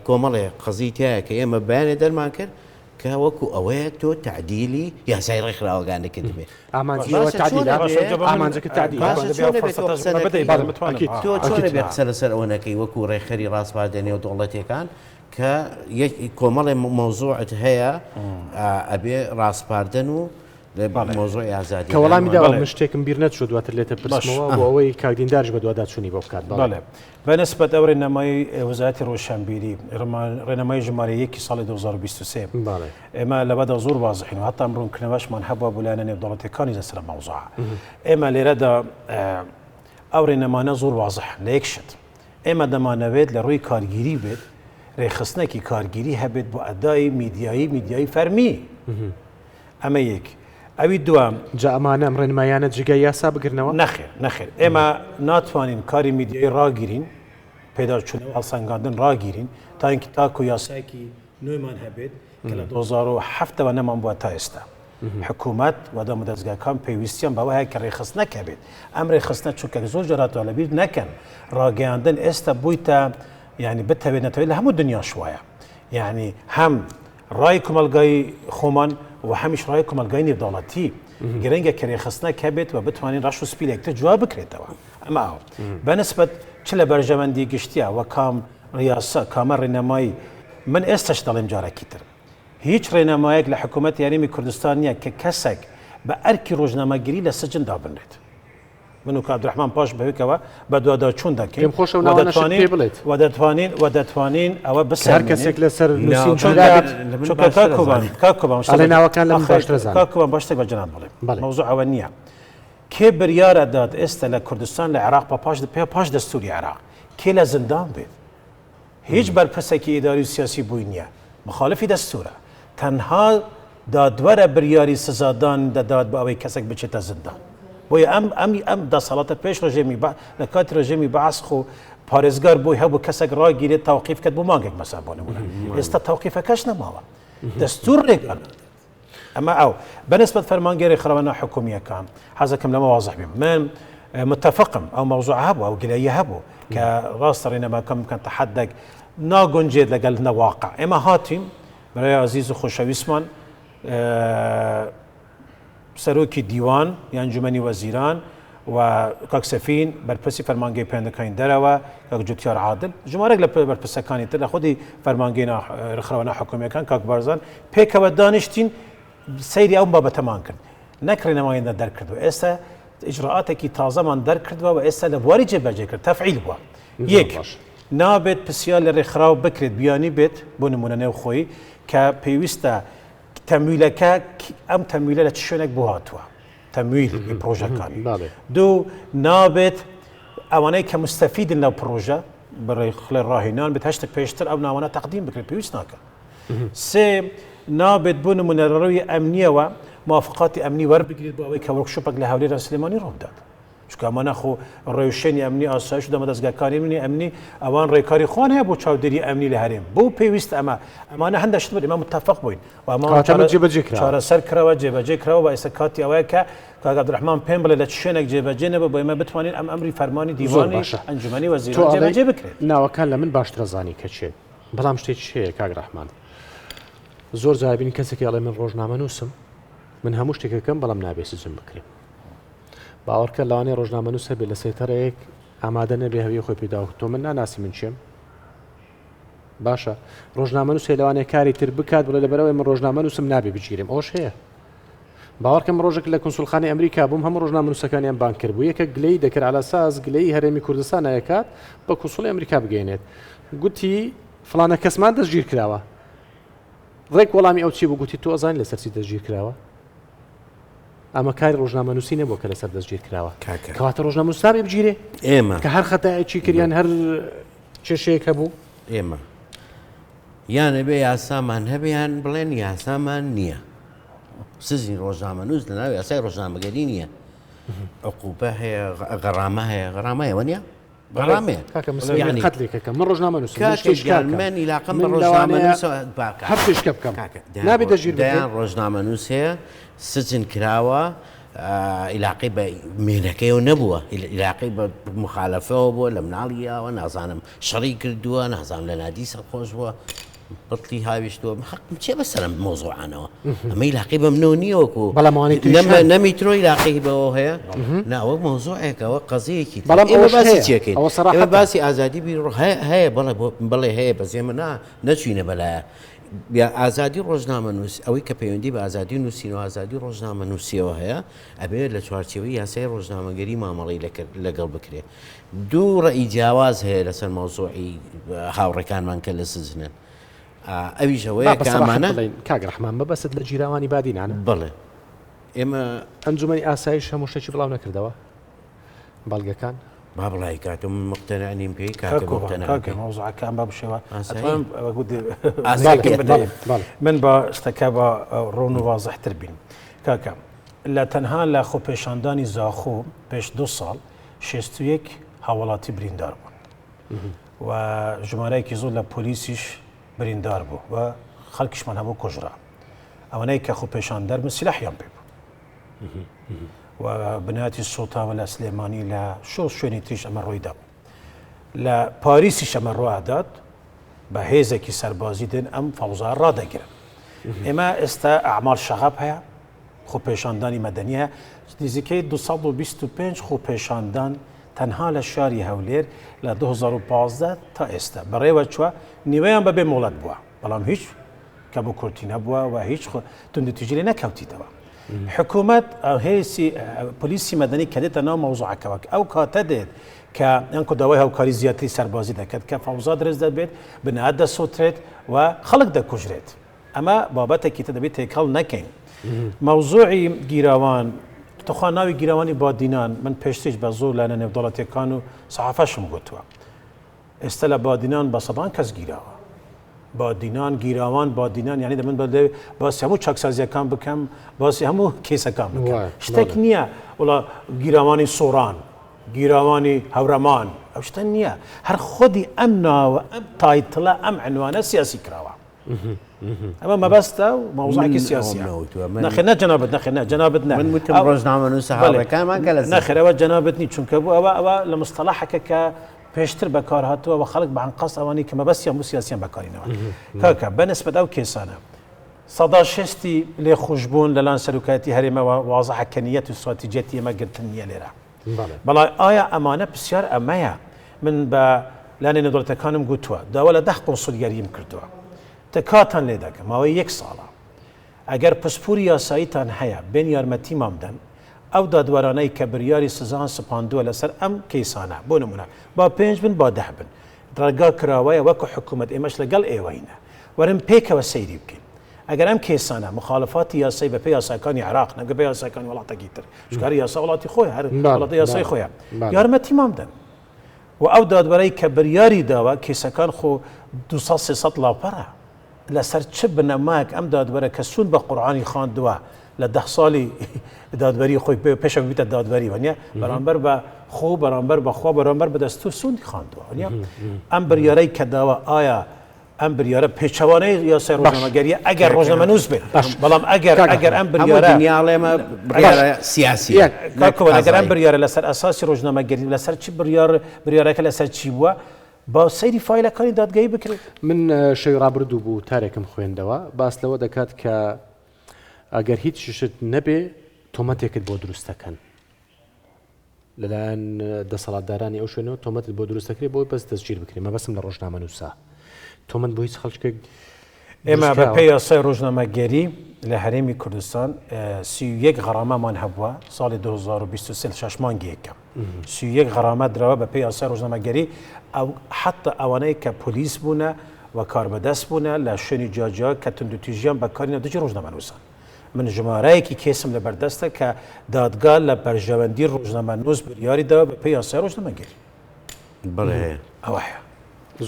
کۆمەڵێ قەزی تایە کە ئێمە بەیانێ دەرمان کرد کە وەکو ئەوەیە تۆ تعدیلی یاسای ڕێکخراوەکان نەکردبێ تۆ چۆن بێ قسە لەسەر ئەوە نەکەی وەکو ڕێکخەری ڕاسپاردە نێودەوڵەتیەکان کە کۆمەڵێ مەوزوعت هەیە ئەبێ ڕاسپاردن و مەوزوعی ئازادی کە وەڵامی داوە من شتێکم بیر نەچوو دواتر لێتە پرسمەوە بۆ ئەوەی کاک دینداریش بەدواداچوونی بۆ بکات. بەڵێ بەنسبەت ئەو ڕێنمایی وەزارەتی ڕۆشنبیری ڕێنمایی ژمارە یەکی ساڵی 2023 ئێمە لەوەدا زۆر وازحین و هەتا ڕوونکردنەوەشمان هەبووە بۆ لایەنە نێودەوڵەتیەکانی لەسەر مەوزوع ئێمە لێرەدا ئەو ڕێنمانە زۆر وازحن لە یەک شت ئێمە دەمانەوێت لە ڕووی کارگیری بێت رێکخستنێکی کارگیری هەبێت بۆ ئەدای میدیایی میدیایی فەرمی ئەمە یەک ئەوی دووەم. جا ئەمانە ئەم ڕێنماییانە جێگای یاسا بگرنەوە؟ نەخێر نەخێر ئێمە ناتوانین کاری میدیایی ڕاگیرین پێداچوونەوە هەڵسەنگاندن ڕاگیرین تا اینکە تاکو یاسایەکی نوێمان هەبێت کە لە 2007 ەوە نەمان بووە تا ئێستا. حکوومەت و دامودەزگاکان پێویستیان بەوە هەیە کە ڕێکخستنەک هەبێت. ئەم ڕێکخستنە چونکە زۆر جار هاتووە لەبیر نەکەن ڕاگەیاندن ئێستا بوویتە یعنی بتەوێت نەتەوێت لە هەموو دنیاش وایە یعنی هەم ڕای کۆمەڵگای خۆمان و هەمیش ڕای کۆمەڵگای نێودەوڵەتی گرنگە کە رێکخستنەک هەبێت و بتوانین ڕەش و سپی لە یەکتر جواب بکرێتەوە ئەمە ئەو بەنسبەت چ لە بەرژەوەندی گشتیە و کام ڕیاسە کامە ڕێنمایی من ئێستش دەڵێم جارێکی تر هیچ ڕێنمایەک لە حکوومەتی هەرێمی کوردستان نییە کە کەسێک بە ئەرکی ڕۆژنامەگری لە سجن دابنرێت. من و کاک عەبدولڕەحمان پاش بەوێکەوە بەدواداچوون دەکەین پێم خۆشە ئەو ناوانەشت پێ بڵێت. و دەتوانین و دەتوانین ئەوە کە هەر کەسێک لەسەر نووسین گیرابێت چونکە کاک کۆبان کاک کۆبان ئەڵێ ناوەکان لە من باشتر ئەزانن. کاک کۆبان با شتێک بە جەناب بڵێم مەوزوع ئەوە نییە کێ بریار ئەدات ئێستا لە کوردستان لە عێراق بە پاش پێ پاش دەستوری عێراق کێ لە زیندان بێت هیچ بەرپرسێکی ئیداری و سیاسی بووی نییە، مخالفی دەستوورە، تەنها دادوەرە بریاری سزادان دەدات بۆ ئەوەی کەسێک بچێتە زیندان. بۆیە ئەم ئەم ئەم دەسەڵاتە پێش ڕژێمی بە لە کاتی ڕژێمی بەعس خۆ پارێزگار بۆی هەبوو کەسێک ڕاگیرێت تەوقیف کەت بۆ مانگێک مەسەن بۆ نمونە ئێستا تەوقیفەکەش نەماوە دەستور ڕێگا نادات. ئەمە ئەو. بەنسبەت فەرمانگەی ڕێکخراوە ناحکومییەکان، حەزەکەم لەمە وازح بیم. من متفقم ئەو مەوزوعە هەبوو، ئەو گلەییە هەبوو کە ڕاستە ڕێنماکان بکەن تەحەدەک ناگونجێت لەگەڵ نە واقع. ئێمە هاتین برای ئازیز و خۆشەویستمان سەرۆکی دیوان یان ئەنجومەنی وەزیران و کاک سەفین بەرپرسی فەرمانگەی پەیوەندەکانی دەرەوە، کاک جوتیار عادل، ژمارەیەک لە بەرپرسەکانی تر لە خودی فەرمانگەی ڕێکخراوە ناحکومییەکان کاک بارزان پێکەوە دانیشتین سەیری ئەو بابەتەمان کرد نەک ڕێنماییمان دەرکردووە ئێستا ئیجرائاتێکی تازەمان دەرکردووە و ئێستا لە بواری جێبەجێکرد تەفعیل بووە یەک نابێت پرسیار لە ڕێکخراو بکرێت بیانی بێت بۆ نمونە نێوخۆیی کە پێویستە تەمویلەکە ئەم تەمویلە لە چ شوێنێک بۆ هاتووە تەمویل پرۆژەکانی دوو نابێت ئەوانەی کە مستەفیدن لەو پرۆژە بڕێ خڵێ ڕاهێنان بێت هەشتێک پێشتر ئەو ناوانە تەقدیم بکرێت پێویست ناکە سێ نابێت بۆ نمونە لە ڕووی ئەمنیەوە موافقاتی ئەمنی وەربگرێت بۆ ئەوەی کە وۆرکشۆپێک لە هەولێر یان سلێمانی ڕووبدات. چونکە ئەمانە خۆ ڕێوشێنی ئەمنی ئاسایش و دامەدەزگاکانی ئەمنی ئەمنی ئەوان ڕێکاری خۆیان هەیە بۆ چاودێری ئەمنی لە هەرێم بۆ پێویست ئەمە ئەمانە هەندە شت بوون ئێمە متفق بووین و ئەمە کەواتە ئەمە جێبەجێ کراوە. چارەسەر کراوە جێبەجێ کراوە و ئێستا کاتی ئەوەیە کە کاک عەبدولڕەحمان پێم بڵێ لە چ شوێنێک جێبەجێ نەبوو بۆ ئێمە بتوانین ئەم ئەمری فەرمانی زۆر دیوانی باشە ئەنجومەنی تۆ وەزیران ئەڵێی جێبەجێ بکرێت. ناوەکان لە من باشتر ئەزانی کە کێن بەڵام شتێکیش هەیە کاک ڕەحمان زۆر جار بینی کەسێکی ئەڵێ من ڕۆژنامەنووسم من هەموو شتێک ئەکەم بەڵام نابێ سجن بکرێم باوەڕکە لەوانەیە ڕۆژنامەنووس هەبێ لە سەیتەرەیەک ئامادە نەبێ هەویە خۆی پێدا تۆ من ناناسی من کێم باشە ڕۆژنامەنووس هەیە لەوانەیە کاری تر بکات بڵێ لەبەرەوەی من ڕۆژنامەنووسم نابێ بگیرێم ئەوش هەیە باوەڕکەم ڕۆژێک لە کونسولخانەی ئەمریکا بووم هەموو ڕۆژنامەنووسەکانیان بانگ کرد بوو یەکە گلەی دەکرد على ساز گلەی هەرێمی کوردستان ئەکات بە کونسوڵی ئەمریکا بگەێنێت گوتی فلانە کەسمان دەستگیر کراوە ڕێک وەڵامی ئەو چی بوو گوتی تۆ ئەزانی لەسەر چی دەستگیر کراوە ئەمە کاری ڕۆژنامەنووسی نەبووە کە لەسەر دەستگیر کراوە کاکە. کەواتە ڕۆژنامەنووس نابێ بگیرێ ئێمە کە هەر خەتایەکی کرد یان هەر کێشەیەک هەبوو. ئێمە یان ئەبێ یاسامان هەبێ یان بڵێن یاسامان نییە. سزنی ڕۆژنامەنووس لەناو یاسای ڕۆژنامەگەری نییە. عقوبە هەیە، غەرامە هەیە، غەرامە هەیە وەنیە؟ غەرامەیە. کاکە من یعنی قەتلێکەکەم من ڕۆژنامەنووسم من کاکە شتێک گیان کاکەم من عیلاقەم بە من لەوانەیە ڕۆژنامەنووسەوە با کاکە هەر شتێک بکەم کاکە دەیان نابێ ڕۆ دەستگیر بکرێ دەیان ڕۆژنامەنووس هەیە سجن کراوە عیلاقەی بە مێنەکەیەوە نەبووە عیلاقەی بە مخالەفەوە بووە لە مناڵیەوە نازانم شەڕی کردووە نازانم لە نادی سەرخۆش بووە بتڵی هاویشتووە حەقم چیە بەسەرم مەوزوعانەوە ئەمە عیلاقەی بە منەوە نییە وەکو بەڵام ئەوانەی تریش هەن. نە میترۆ عیلاقەی بەوە هەیە نا ئەوە مەوزوعێکەوە قەزیەکی تر. بەڵام ئێمە ئەوەش باسی هەیە. چیەکەین ئەوە ئێمە سەراحەتە. باسی ئازادی بیر هەیە بەڵێ بەڵێ هەیە بەس ئێمە نا نەچوینە بەلایە یا ئازادی ڕۆژنامەنووس ئەوەی کە پەیوەندی بە ئازادی نووسین و ئازادی ڕۆژنامەنووسیەوە هەیە ئەبێ لە چوارچێوەی یاسای ڕۆژنامەگەری مامەڵەی لەگەڵ بکرێ دوو ڕەئی جیاواز هەیە لەسەر مەوزوعی هاوڕێکانمان کە لە سجنن ئەویش ئەوەیە با کە بە سەراحەت ئەمانە بڵێین کاک ڕەحمان مەبەستت لە گیراوانی بادینانە؟ بەڵێ ئێمە ئەنجومەنی ئاسایش هەموو شتێکی بڵاو نەکردەوە بەڵگەکان؟ با بڵاوی کاتەوە من مقتەنع نیم پێی کاکە کاک کۆڤان مقتەنع کاکە پێی. مەوزوعەکە ئەم بە بشێوە ئاسایی. ئەتوانم ئاسایی. ئەوە بەڵێ، بەڵێ. من با شتەکە با ڕوون و وازحتر بین کاکە لە تەنها لە خۆپێشاندانی زاخۆ پێش دو ساڵ 61 هاوڵاتی بریندار بوون و ژمارەیەکی زۆر لە پۆلیسیش بریندار بوو و خەڵکیشمان هەبوو کوژرا ئەوانەی کە خۆپێشاندەر بوون سیلاحیان پێ بوو و بناتی سوتاوە لە سلێمانی لە شۆ شوێنی تریش ئەمە ڕوویدا بوو لە پاریسیش ئەمە ڕوادات بە هێزێکی سەربازی دێن ئەم فەوزا ڕادەگرن ئێمە ئێستا ئەعمال شەغەب هەیە خۆپێشاندانی مەدەنی هەیە نزیکەی 225 خۆپێشاندان تەنها لە شاری هەولێر لە 2015 تا ئێستا بەڕێوە چووە نیوەیان بەبێ مۆڵەت بووە بەڵام هیچ کەم و کورتی نەبووە و هیچ توندوتیژی لێ نەکەوتیتەوە. حکوومەت هێزی پۆلیسی مەدەنی کە دێتە ناو مەوزوعەکەوە ئەو کاتە دێت کە ئەنکو داوای هاوکاری زیاتری سەربازی دەکات کە فەوزا درست دەبێت بنات دەسوترێت و خەڵک دەکوژرێت ئەمە بابەتێکی تر دەبێت تێکەڵ نەکەین مەوزوعی گیراوان تخوا ناوی گیراوانی بادینان من پێشتریش بە زۆر لایەنە نێودەوڵەتیەکان و سەحافەشم گوتووە ئێستا لە بادینان بە سەدان کەس گیراوە. بادینان، گیراوان، بادینان یانی دەمن بە باسی هەموو چاکسازیەکان بکەم، باسی هەموو کەیسەکان بکەم. شتێک نییە وڵا گیراوانی سۆران، گیراوانی هەورەمان، ئەو شتە نییە. هەر خودی ئەم ناوە، ئەم title ە، ئەم عنوانە سیاسی کراوە. ئەمە مەبەستە و مەوزوعێکی سیاسیە. نەخێر نە جەنابت نەخێر نە جەنابت نە. من وتم ڕۆژنامەنووسە هاوڕێکانمان کە لە نەخێر ئەوە جەنابت نی چونکە بوو ئەوە ئەوە لە مستەڵەحەکە کە پێشتر بەکار هاتووە و خەڵک بە ئەنقەست ئەوانەی کە مەبەستیان بوو سیاسیان بەکارینەوە. کاکە بە نسبەت ئەو کێسانە 60% لێخۆشبوون لەلایەن سەرۆکایەتی هەرێمەوە وازحە کە نیەت و ستراتیجیەتی ئێمە گرتن نییە لێرە. بەڵام ئایا ئەمانە پرسیار ئەمەیە من بە لایەنە نێودەوڵەتەکانم گوتووە داوا لە 10 قونسولگەریم کردووە تکاتان لێ دەکەم ماوەی یەک ساڵە ئەگەر پسپوری یاساییتان هەیە بێن یارمەتیمان بدەن ئەو دادوەرانەی کە بریاری سزان سپاندووە لەسەر ئەم کەیسانە بۆ نمونە با پێنج بن با 10 بن ڕێگا کراوەیە وەکو حکوومەت ئێمەش لەگەڵ ئێوەینە وەرن پێکەوە سەیری بکەین ئەگەر ئەم کەیسانە مخالفاتی یاسای بەپێی یاساکانی عێراق نەک بەپێی یاساکانی وڵاتێکی تر چونکە هەر یاسا وڵاتی خۆی هەر وڵاتە یاسای خۆیە یارمەتیمان بدەن و ئەو دادوەرەی کە بریاری داوە کەیسەکان خۆ 200 300 لاپەڕە لەسەر چ بنەمایەک ئەم دادوەرە کە سوون بە قورئانی خواندووە لە 10 ساڵی دادوەری خۆی پێشە بیتە دادوەری وەنیە بەرامبەر بە خۆ بەرامبەر بەخوا بەرامبەر بە دەستور سوندی خواندووە وەنیە ئەم بریارەی کە داوە ئایا ئەم بریارە پێچەوانەی یاسای ڕۆژنامەگەریە ئەگەر ڕۆژنامەنووس بێت بەڵام ئەگەر ئەگەر ئەم بریارە دنیاڵێمە بڕیارە سیاسیە ئەگەر ئەم بریارە لەسەر ئەساسی ڕۆژنامەگەری لەسەر چی بریار بریارەکە لەسەر چی بووە با سەیری فایلەکانی دادگایی بکرێت. من شەوی ڕابردوو بوو تارێکم خوێندەوە باس لەوە دەکات کە ئەگەر هیچ شت نەبێ تۆمەتێکت بۆ دروست دەکەن لەلایەن دەسەڵاتدارانی ئەو شوێنەوە تۆمەتت بۆ دروست دەکرێت بۆی بەس دەستگیر بکرێت مەبەستم لە ڕۆژنامەنووسە تۆمەت بۆ هیچ خەڵکێک ئێمە بە پێی یاسای ڕۆژنامەگەری لە هەرێمی کوردستان 31 غەرامەمان هەبووە ساڵی 2023 لە شەش مانگی یەکەم 31 غەرامە دراوە بە پێی یاسای ڕۆژنامەگەری ئەو حتا ئەوانەی کە پۆلیس بوونە و کاربەدەست بوونە لە شوێنی جیاجیا کە توندوتیژیان بەکارینە دژی ڕۆژنامەنووسان من ژمارەیەکی کێسم لە بەردەستە کە دادگا لە بەرژەوەندی ڕۆژنامەنووس بریاری داوە بە پێی یاسای ڕۆژنامەگەری. بەڵێ ئەوە هەیە.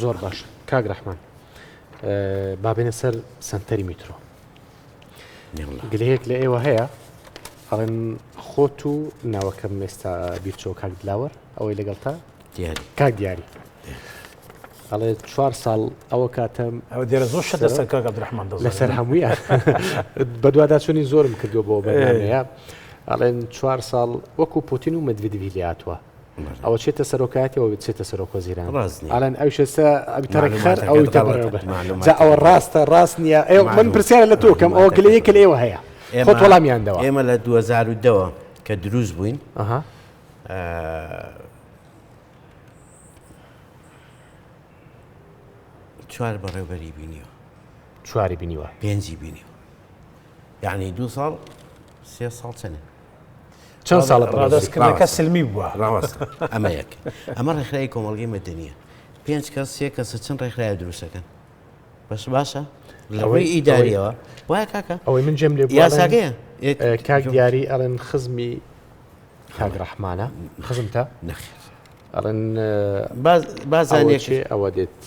زۆر باش کاک ڕەحمان با بێنە سەر سەنتەری میترۆ. گلەیەک لە ئێوە هەیە ئەڵێن خۆت و ناوەکەم ئێستا بیرچۆ کاک دلاوەر ئەوەی لەگەڵتا دیاری کاک دیاری ئەڵێ چوار ساڵ ئەوە کاتەم ئەوە دێرە زۆر شت لەسەر کاک عەبدولڕەحمان دەزانم لەسەر هەموویان بەدواداچوونی زۆرم کردووە بۆ بەرنامەیە ئەڵێن چوار ساڵ وەکو پوتین و مەدڤدڤی لێهاتووە ئەوە چێتە سەرۆکایەتەوە چێتە سەرۆک وەزیران ڕاست نییە. ئەڵێن ئەو شێسە تەرەکخەر معلوماتەکەت ئەوی غەڵەتە. تەبەڕێوەبەر معلوماتەکەت جا ئەوە ڕاستە ڕاست نییە ئێ من پرسیارە لە تۆ کەم ئەوە گلەیەکە لە ئێوە هەیە خۆت وەڵامیان دەوە ئێمە لە 2010ەوە کە دروست بووین ئەها چوار بەڕێوبەری بینیوە. چواری بینیوە. پێنجی بینیوە. یعنی دوو ساڵ سێ ساڵ چەنە؟ چەند ساڵە ڕادەستکردنەکە سلمی بووە. ڕاوەستە ئەمە یەک. ئەمە ڕێکخراوی کۆمەڵگەی مەدەنییە. پێنج کەس سێ کەسە چەند ڕێکخراوە دروستەکەن؟ بەس باشە لە ڕووی ئیداریەوە وایە کاکە ئەوەی من جێم لێ یاساکەیە کاک دیاری ئەڵێن خزمی کاک ڕەحمانە خزمتە؟ نەخێر. ئەڵێن بازانێک چێ ئەوە دێت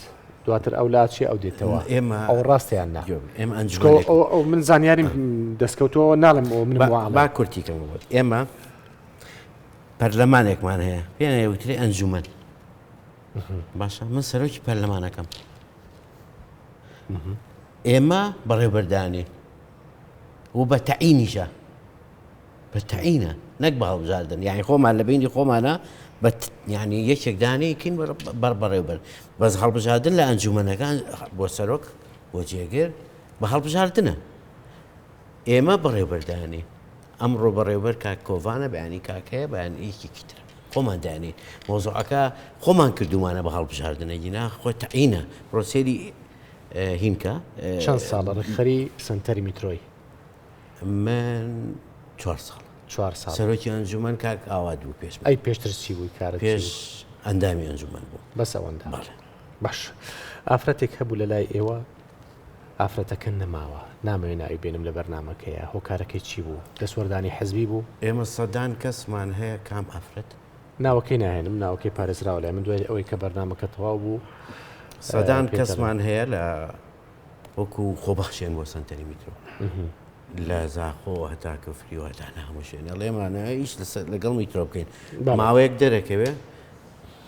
دواتر ئەو لا چێ ئەو دێتەوە ئێمە ئەو ڕاستیان نا ئێمە ئەنجومەنێک ئەو من زانیاریم دەستکەوتەوە ناڵم ئەو من با کورتی کەم بۆت ئێمە پەرلەمانێکمان هەیە پێیان وترێ ئەنجومەن باشە من سەرۆکی پەرلەمانەکەم ئێمە بەڕێوبەردانین و بە تەعینیشە بە تەعینە نەک بە هەڵبژاردن یانی خۆمان لە بینی خۆمانە بە یانی یەکێک دانەیەکین بەر بەڕێوبەر بەس هەڵبژاردن لە ئەنجومەنەکان بۆ سەرۆک بۆ جێگر بە هەڵبژاردنە ئێمە بەڕێوبەردانی ئەمڕۆ بەڕێوبەر کاک کۆڤانە بەیانی کاکەیە بەیان یەکێکی ترە خۆمان دانین مۆزوعەکە خۆمان کردومانە بە هەڵبژاردنە گینا خۆ تەعینە پرۆسێری هینکە چەند ساڵە ڕێکخەری سنتەری میترۆی من چوار ساڵ. چوار ساڵ. سەرۆکی ئەنجومەن کاک ئاوات بوو پێش من. ئەی پێشتر چی بووی کارت چی پێش ئەندامی ئەنجومەن بووم. بەس ئەوەندە؟ بەڵێ. باش ئافرەتێک هەبوو لە لای ئێوە ئافرەتەکە نەماوە نامەوێ ناوی بێنم لە بەرنامەکەیە هۆکارەکەی چی بوو دەستوەردانی حزبی بوو؟ ئێمە سەدان کەسمان هەیە کام ئافرەت؟ ناوەکەی ناهێنم ناوەکەی پارێزراوە لای من دوای ئەوەی کە بەرنامەکە تەواو بوو سەدان کەسمان هەیە لە وەکو خۆبەخشێن بۆ سەنتەری میترۆ لە زاخۆ هەتا کفری و هەتا لە هەموو شوێنێ ئەڵێمانە ئیش لەسەر لەگەڵ میترۆ بکەین ماوەیەک دەرەکەوێ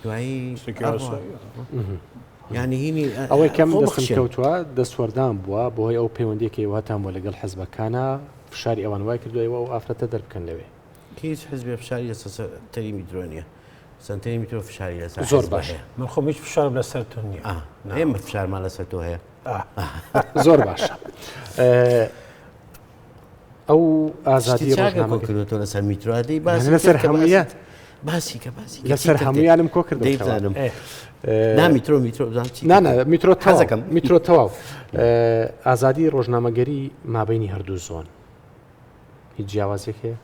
دوایی یعنی هینی ئەوەی کەم دەستم کەوتووە دەستوەردان بووە بۆی ئەو پەیوەندیەکەی واتان بۆ لەگەڵ حزبەکانە فشاری ئەوان وای کردووە ئەو ئافرەتە دەربکەن لەوێ هیچ حزبێ فشاری لەسەر سەنتەری میترۆ نییە سەنتەری میترۆ فشاری لەسەر زۆر باش من خۆم هیچ فشارم لەسەر تۆ نییە ئێمە فشارمان لەسەر تۆ هەیە زۆر باشە ئەو ئازادی ڕۆژنامە کردوەوە لەسەر میترۆ دەی باس لەسەر هەموویە باسی کە باسی لەسەر هەمویانم کۆ کردەوە دەیزانم نا میترۆ میترۆ نانا میترۆ تازەکەم میترۆ تەواو ئازادی ڕۆژنامەگەری مابینی هەردوو زۆن هیچ جیاوازیەک هەیە؟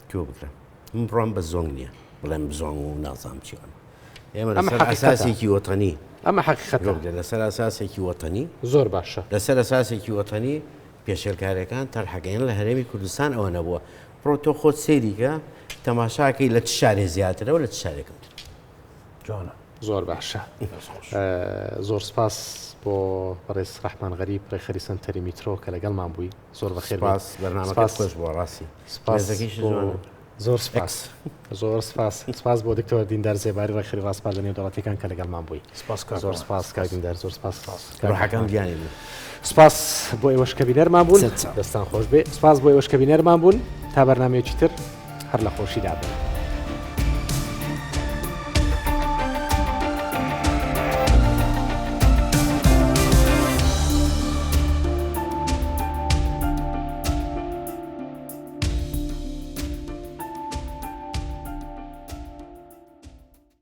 تۆ بکرە من بڕام بە زۆنگ نییە بڵێم زۆنگ و نازام چیان ئێمە لەسەر ئەساسێکی وەتەنی ئەمە حەقیقەتە لەسەر ئەساسێکی وەتەنی زۆر باشە لەسەر ئەساسێکی وەتەنی پێشێلکارەکان تەرحەکەیان لە هەرێمی کوردستان ئەوە نەبووە بڕۆ تۆ خۆت سەیریکە تەماشاکەی لە چ شارێ زیاترەوە لە چ شارێکم جوانە. زۆر باشە زۆر سپاس بۆ بەڕێز ڕەحمان غەریب ڕێکخەری سەنتەری میترۆ کە لەگەڵمان بووی زۆر بەخێر سپاس بەرنامەکەت خۆش بووە ڕاستی سپاس زۆر سپاس زۆر سپاس سپاس بۆ دکتۆر دیندار زێباری ڕێکخەری ڕاسپاردە نێودەوڵەتیەکان کە لەگەڵمان بووی سپاس زۆر سپاس کاک دیندار زۆر سپاس ڕحەکەم گیانی بوو سپاس بۆ ئێوەش کە بینەرمان بوون دەستان خۆش بێ سپاس بۆ ئێوەش کە بینەرمان بوون تا بەرنمەیەکی تر هەر لە خۆشیدا بن.